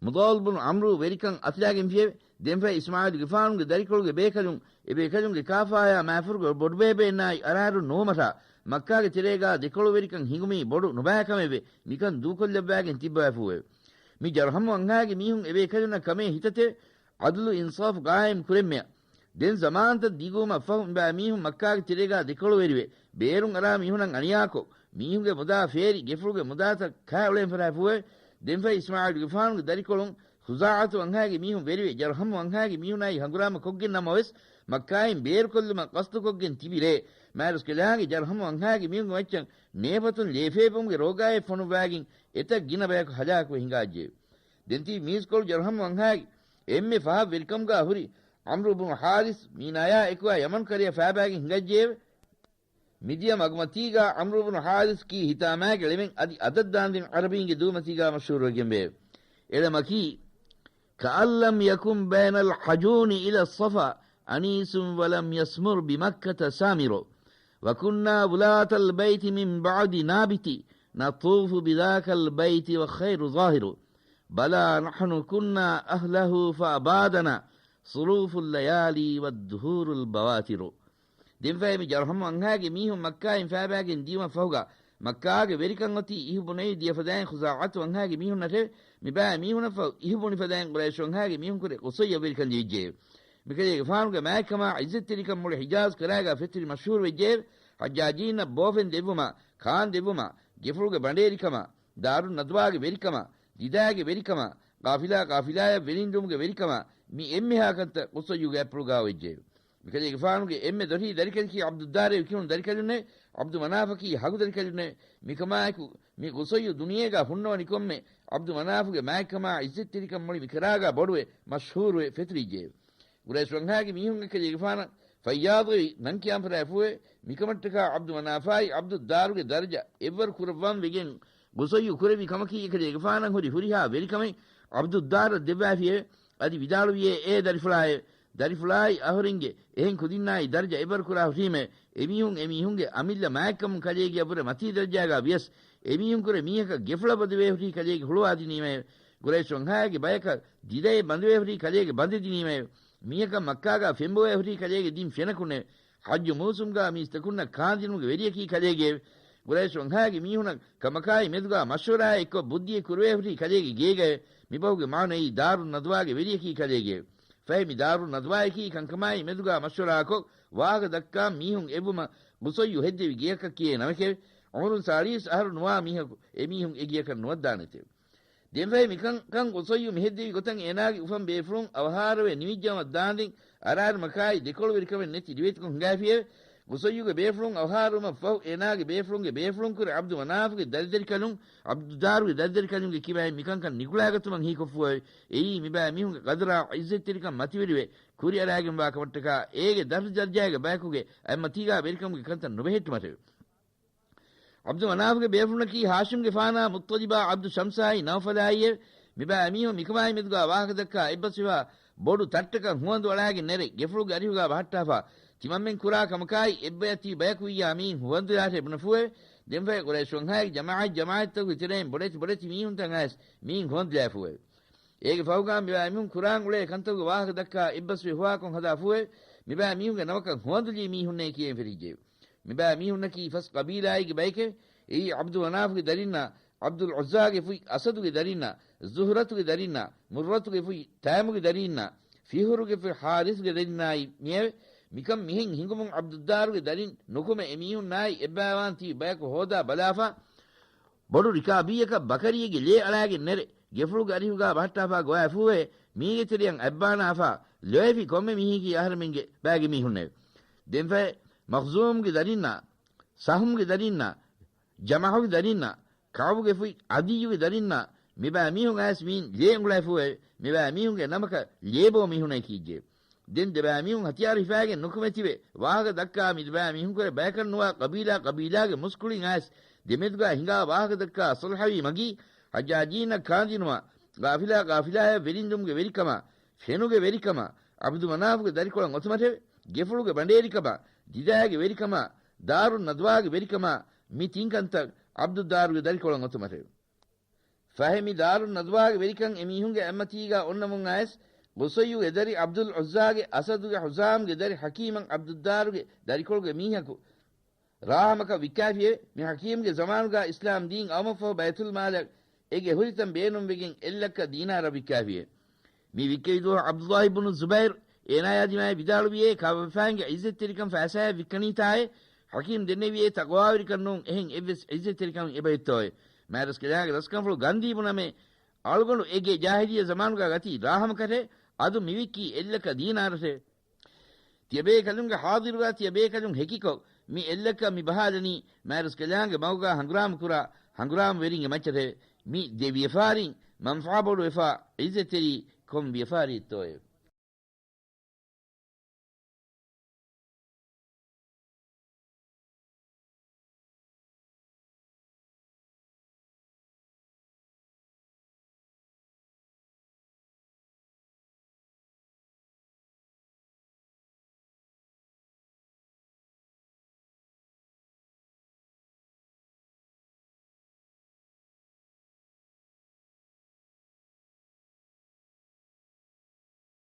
މުޟާލް ބުނު ޢަމްރު ވެރިކަން އަތުލާގެންފިއެވެ. ދެންފަހެ އިސްމާޢީލުގެފާނުގެ ދަރިކޮޅުގެ ބޭކަލުން އެބޭކަލުންގެ ކާފާޔާ މާފަރުގެ ބޮޑުބޭބެއެއްނާއި އަރާރުން ނުވުމަށާ މައްކާގެ ތެރޭގާ ދެކޮޅުވެރިކަން ހިނގުމީ ބޮޑު ނުބައިކަމެވެ. މިކަން ދޫކޮށްލައްވާގެން ތިއްބަވައިފޫއެވެ. މި ޖަރްހަމު ވަންހާގެ މީހުން އެބޭކަލުންނަށް ކަމޭ ހިތަތެވެ. ޢަދުލު އިންސާފު ޤާއިމް ކުރެންމެއަށް. ދެން ޒަމާންތައް ދިގުވުމަށްފަހު މިބައިމީހުން މައްކާގެ ތެރޭގާ ދެކޮޅުވެރިވެ، ބޭރުން އަރާ މީހުނަށް އަނިޔާކޮށް، މީހުންގެ މުދާ ފޭރި ގެފުޅުގެ މުދާތައް ކާ އުޅެން ފަރާފޫއެވެ. ދެންފަހެ އިސްމާޢީލުގެފާނުގެ ދަރިކޮޅުން ޚުޒާޢަތު ވަންހާގެ މީހުން ވެރިވެ، ޖަރްހަމު ވަންހާގެ މީހުނާއި ހަނގުރާމަ ކޮށްގެން ނަމަވެސް، މައްކާއިން ބޭރުކޮށްލުމަށް ޤަޞްދުކޮށްގެން ތިބި ރޭ، މާތްރަސްކަލާނގެ ޖަރްހަމު ވަންހާގެ މީހުންގެ މައްޗަށް ނޭފަތުން ލޭފޭބުމުގެ ރޯގާއެއް ފޮނުއްވާގެން އެތައް ގިނަ ބަޔަކު ހަލާކުވެ ހިނގާއްޖެއެވެ. ދެން ތިބި މީސްކޮޅު ޖަރްހަމު ވަންހާގެ އެންމެ ފަހަށް ވެރިކަމުގާ ހުރި ޢަމްރު ބުނު ޙާރިސް މީނާޔާ އެކުވާ ޔަމަން ކަރަޔަށް ފާބާގެން ހިނގައްޖެއެވެ. މިދިޔަ މަގުމަތީގާ ޢަމްރު ބުނު ޙާރިސް ކީ ހިތާމައިގެ ޅެމެއް އަދި އަދަށްދާންދެން ޢަރަބީންގެ ދޫމަތީގާ މަޝްހޫރުވެގެންވެއެވެ. އެޅެމަކީ، كأن لم يكن بين الحجون إلى الصفا أنيس ولم يثمر بمكة ثامر. وكنا ولاة البيت من بعد نابت نطوف بذاك البيت والخير ظاهر. بلى نحن كنا أهله فأبادنا صروف الليالي والدهور البواتر. ދެންފަހެ މި ޖަރްހަމު ވަންހާގެ މީހުން މައްކާއިން ފާބާގެން ދިޔުމަށް ފަހުގާ، މައްކާގެ ވެރިކަން އޮތީ އިހު ބުނެވި ދިޔަ ފަދައިން ޚުޒާޢަތު ވަންހާގެ މީހުންނަށެވެ. މިބައި މީހުނަށްފަހު އިހު ބުނި ފަދައިން ޤުރައިޝް ވަންހާގެ މީހުން ކުރެ ޤުޞައްޔަށް ވެރިކަން ލިބިއްޖެއެވެ. މިކަލޭގެފާނުގެ މާތްކަމާ ޢިއްޒަތްތެރިކަން މުޅި ޙިޖާޒް ކަރާގާ ފެތުރި މަޝްހޫރު ވެއްޖެއެވެ. ޙައްޖާޖީންނަށް ބޯފެން ދެއްވުމާ، ކާން ދެއްވުމާ، ގެފުޅުގެ ބަނޑޭރިކަމާ، ދާރުން ނަދުވާގެ ވެރިކަމާ، ދިދާގެ ވެރިކަމާ، ޤާފިލާ ޤާފިލާޔަށް ވެރިންދުމުގެ ވެރިކަމާ، މި އެންމެހާ ކަންތައް ޤުޞައްޔުގެ އަތްޕުޅުގާ ވެއްޖެއެވެ. މިކަލޭގެފާނުގެ އެންމެ ދޮށީ ދަރިކަލަކީ ޢަބްދުއްދާރޭ ކިޔުނު ދަރިކަލުންނެވެ. ޢަބްދު މަނާފަކީ ހަގު ދަރިކަލުންނެވެ. މިކަމާއެކު، މި ޤުޞައްޔު ދުނިޔޭގާ ހުންނަވަނިކޮށްމެ، ޢަބްދު މަނާފުގެ މާތްކަމާ ޢިއްޒަތްތެރިކަން މުޅި މިކަރާގާ ބޮޑުވެ، މަޝްހޫރުވެ ފެތުރިއްޖެއެވެ. ޤުރައިޝް ވަންހާގެ މީހުން އެކަލޭގެފާނަށް ފައްޔާޟުގެ ނަން ކިޔާން ފަށާފުއެވެ. މިކަމަށްޓަކާ ޢަބްދު މަނާފާއި ޢަބްދުއްދާރުގެ ދަރަޖަ އެއްވަރު ކުރައްވާން ވެގެން ޤުޞައްޔު ކުރެއްވި ކަމަކީ އެކަލޭގެފާނަށް ހުރި ހުރިހާ ވެރިކަމެއް. ޢަބްދުއްދާރަށް ދެއްވާފިއެވެ. އަދި ވިދާޅުވިއޭ، އޭ ދަރިފުޅާއޭ! ދަރިފުޅާއި އަހުރެންގެ އެހެން ކުދިންނާއި ދަރަޖަ އެއްވަރު ކުރާ ހުށީމޭ، އެމީހުން އެމީހުންގެ އަމިއްލަ މާތްކަމުން ކަލޭގެއަށްވުރެ މަތީ ދަރަޖާގާ ވިޔަސް، އެމީހުންކުރެ މީހަކަށް ގެފުޅަށް ބަނދެވޭ ހުރީ ކަލޭގެ ހުޅުވާދިނީމޭ، ޤުރައިޝް ވަންހާގެ ބަޔަކަށް ދިދައެއް ބަނދެވޭ ހުރީ ކަލޭގެ ބަނދެދިނީމޭ، މީހަކަށް މައްކާގާ ފެންބޮވޭ ހުރީ ކަލޭގެ ދިން ފެނަކުނެވެ. ޙައްޖު މޫސުމްގާ މީސްތަކުންނަށް ކާންދިނުމުގެ ވެރިޔަކީ ކަލޭގެއެވެ. ޤުރައިޝް ވަންހާގެ މީހުނަށް ކަމަކާއި މެދުގާ މަޝްވަރާއެއްކޮށް ބުއްދިއެއް ކުރެވޭ ހުރީ ކަލޭގެ ގޭގައެވެ. މިބަހުގެ މާނައީ ދާރުން ނަދުވާގެ ވެރިޔަކީ ކަލޭގެއެވެ. ފަހެ މި ދާރުން ނަދުވާއަކީ ކަންކަމާއި މެދުގާ މަޝްވަރާކޮށް ވާހަކަ ދައްކާ މީހުން އެއްވުމަށް ޤުޞައްޔު ހެއްދެވި ގެޔަކަށް ކިޔޭ ނަމެކެވެ. ޢުމުރުން ސާޅީސް އަހަރު ނުވާ މީހަކު އެމީހުން އެ ގެޔަކަށް ނުވައްދާނެތެވެ. ދެންފަހެ މިކަންކަން ޤުޞައްޔު މިހެއްދެވި ގޮތަށް އޭނާގެ އުފަން ބޭފުޅުން އަވަހާރަވެ ނިމިއްޖައުމަށް ދާންދެން އަރާރުމަކާއި ދެކޮޅުވެރިކަމެއް ނެތި ރިވެތިކޮށް ހިނގާފިއެވެ. ޤުޞައްޔުގެ ބޭފުޅުން އަވަހާރުވުމަށް ފަހު އޭނާގެ ބޭފުޅުންގެ ބޭފުޅުންކުރެ ޢަބްދު މަނާފުގެ ދަރިދަރިކަލުން، ޢަބްދުއްދާރުގެ ދަރިދަރިކަލުންގެ ކިބައިން މިކަންކަން ނިކުޅާގަތުމަށް ހީކޮށްފުއެވެ. އެއީ މިބައިމީހުންގެ ޤަދަރާ ޢިއްޒަތްތެރިކަން މަތިވެރިވެ ކުރިއަރާގެންވާ ކަމަށްޓަކާ އޭގެ ދަރަޖަ ދަރަޖާގެ ބަޔަކުގެ އަތްމަތީގާ ވެރިކަމުގެ ކަންތައް ނުބެހެއްޓުމަށެވެ. ޢަބްދު މަނާފުގެ ބޭފުޅުންނަކީ ހާޝިމްގެފާނާ މުއްޠަލިބާ ޢަބްދު ޝަމްސާއި ނައުފަލާއިއެވެ. މިބައިމީހުން މިކަމާއި މެދުގާ ވާހަކަދައްކާ އެއްބަސްވިފާ ބޮޑު ތައްޓަކަށް ހުވަނދު އަޅާގެން ނެރެ ގެފުޅުގެ އަރިހުގާ ބަހައްޓާފާ ތިމަންމެން ކުރާ ކަމަކާއި އެއްބަޔަށް ތިބި ބަޔަކު ވިއްޔާ މީން ހުވަނދުލާށޭ ބުނެފުއެވެ. ދެންފަހެ ޤުރައިޝް ވަންހާގެ ޖަމާޢަތް ޖަމާޢަތްތަކުގެ ތެރެއިން ބޮޑެތި ބޮޑެތި މީހުންތައް އައިސް މީން ހުވަނދުލާފުއެވެ. އޭގެ ފަހުގާ މިބައިމީހުން ކުރާން އުޅޭ ކަންތަކުގެ ވާހަކަ ދައްކާ އެއްބަސްވެ ހުވާކޮށް ހަދާފުއެވެ. މިބައިމީހުންގެ ނަމަކަށް ހުވަނދުލީ މީހުންނޭ ކިޔެން ފެށިއްޖެއެވެ. މިބައިމީހުންނަކީ ފަސް ޤަބީލާއެއްގެ ބަޔެކެވެ. އެއީ ޢަބްދު މަނާފުގެ ދަރިންނާ، ޢަބްދުލް ޢުއްޒާގެ ފުތް އަސަދުގެ ދަރިންނާ، ޒުހްރަތުގެ ދަރިންނާ، މުއްރަތުގެ ފުތް ތައިމުގެ ދަރީންނާ، ފިހުރުގެ ފުތް ޙާރިޘްގެ ދަރިންނާއި މިއެވެ. މިކަން މިހެން ހިނގުމުން ޢަބްދުއްދާރުގެ ދަރިން ނުކުމެ އެމީހުންނާއި އެއްބައިވާން ތިބި ބަޔަކު ހޯދާ ބަލާފާ، ބޮޑު ރިކާބީއަކަށް ބަކަރީގެ ލޭ އަޅާގެން ނެރެ، ގެފުޅުގެ އަރިހުގާ ބަހައްޓާފާ ގޮވާފޫއެވެ. މީގެ ތެރެއަށް އަތްބާނާފާ ލޯތްފި ކޮންމެ މީހަކީ އަހަރެމެންގެ ބައިގެ މީހުންނެވެ. ދެންފަހެ މަޚްޒޫމްގެ ދަރިންނާ، ސަހުމްގެ ދަރިންނާ، ޖަމަޙުގެ ދަރިންނާ، ކަޢުބުގެ ފުތް ޢަދިއްޔުގެ ދަރިންނާ، މިބައިމީހުން އައިސް މީން ލޭ އުނގުޅައިފޫއެވެ. މިބައިމީހުންގެ ނަމަކަށް ލޭބޯ މީހުނޭ ކީއްޖެ. ދެން ދެބައިމީހުން ހަތިޔާރު ހިފާގެން ނުކުމެ ތިބެ ވާހަކަ ދައްކާ މި ދެބައިމީހުންކުރެ ބަޔަކަށް ނުވާ ޤަބީލާ ޤަބީލާގެ މުސްކުޅިން އައިސް ދެމެދުގާ ހިނގާ ވާހަކަ ދައްކާ ޞުލްޙަވީ މަގީ ޙައްޖާޖީންނަށް ކާންދިނުމާ، ޤާފިލާ ޤާފިލާއަށް ވެރިންދުމުގެ ވެރިކަމާ، ފެނުގެ ވެރިކަމާ، ޢަބްދު މަނާފުގެ ދަރިކޮޅަށް އޮތުމަށެވެ. ގެފުޅުގެ ބަނޑޭރިކަމާ، ދިދައިގެ ވެރިކަމާ، ދާރުން ނަދުވާގެ ވެރިކަމާ، މި ތިންކަންތައް ޢަބްދުއްދާރުގެ ދަރިކޮޅަށް އޮތުމަށެވެ. ފަހެ މި ދާރުން ނަދުވާގެ ވެރިކަން އެމީހުންގެ އަތްމަތީގާ އޮންނަމުން އައިސް، ޤުޞައްޔުގެ ދަރި ޢަބްދުލް ޢުއްޒާގެ އަސަދުގެ ޙުޒާމްގެ ދަރި ޙަކީމަށް ޢަބްދުއްދާރުގެ ދަރިކޮޅުގެ މީހަކު ރާހަމަކަށް ވިއްކާފިއެވެ. މި ޙަކީމްގެ ޒަމާނުގާ އިސްލާމް ދީން އައުމަށްފަހު ބައިތުލްމާލަށް އޭގެ ހުރިތަން ބޭނުންވެގެން އެއްލައްކަ ދީނާރަށް ވިއްކާފިއެވެ. މި ވިއްކެވި ދުވަހު ޢަބްދުﷲ ބުނު ޒުބައިރު އޭނާޔާ ދިމާއަށް ވިދާޅުވިއޭ، ކާބަފާންގެ ޢިއްޒަތްތެރިކަން ފައިސާއަށް ވިއްކަނީތާއޭ؟ ޙަކީމް ދެންނެވިއޭ، ތަޤްވާވެރިކަން ނޫން، އެހެން އެއްވެސް ޢިއްޒަތްތެރިކަމެއް އެބައޮތްތޯއޭ؟ މާތްރަސްކަލާނގެ ރަސްކަންފުޅު ގަންދީ ބުނަމޭ، އަޅުގަނޑު އެ ގޭ ޖާހިލިއްޔަ ޒަމާނުގާ ގަތީ ރާހަމަކަށޭ، އަދު މި ވިއްކީ އެއްލައްކަ ދީނާރަށޭ. ތިޔަބޭ ކަލުންގެ ޙާޟިރުގާ ތިޔަބޭ ކަލުން ހެކިކޮށް، މި އެއްލައްކަ މި ބަހާލަނީ މާތްރަސްކަލާނގެ މަގުގާ ހަނގުރާމަ ކުރާ ހަނގުރާމަވެރިންގެ މައްޗަށޭ. މި ދެ ވިޔަފާރިން މަންފާ ބޮޑުވެފާ، ޢިއްޒަތްތެރި ކޮން ވިޔަފާރިއެއްތޯއޭ؟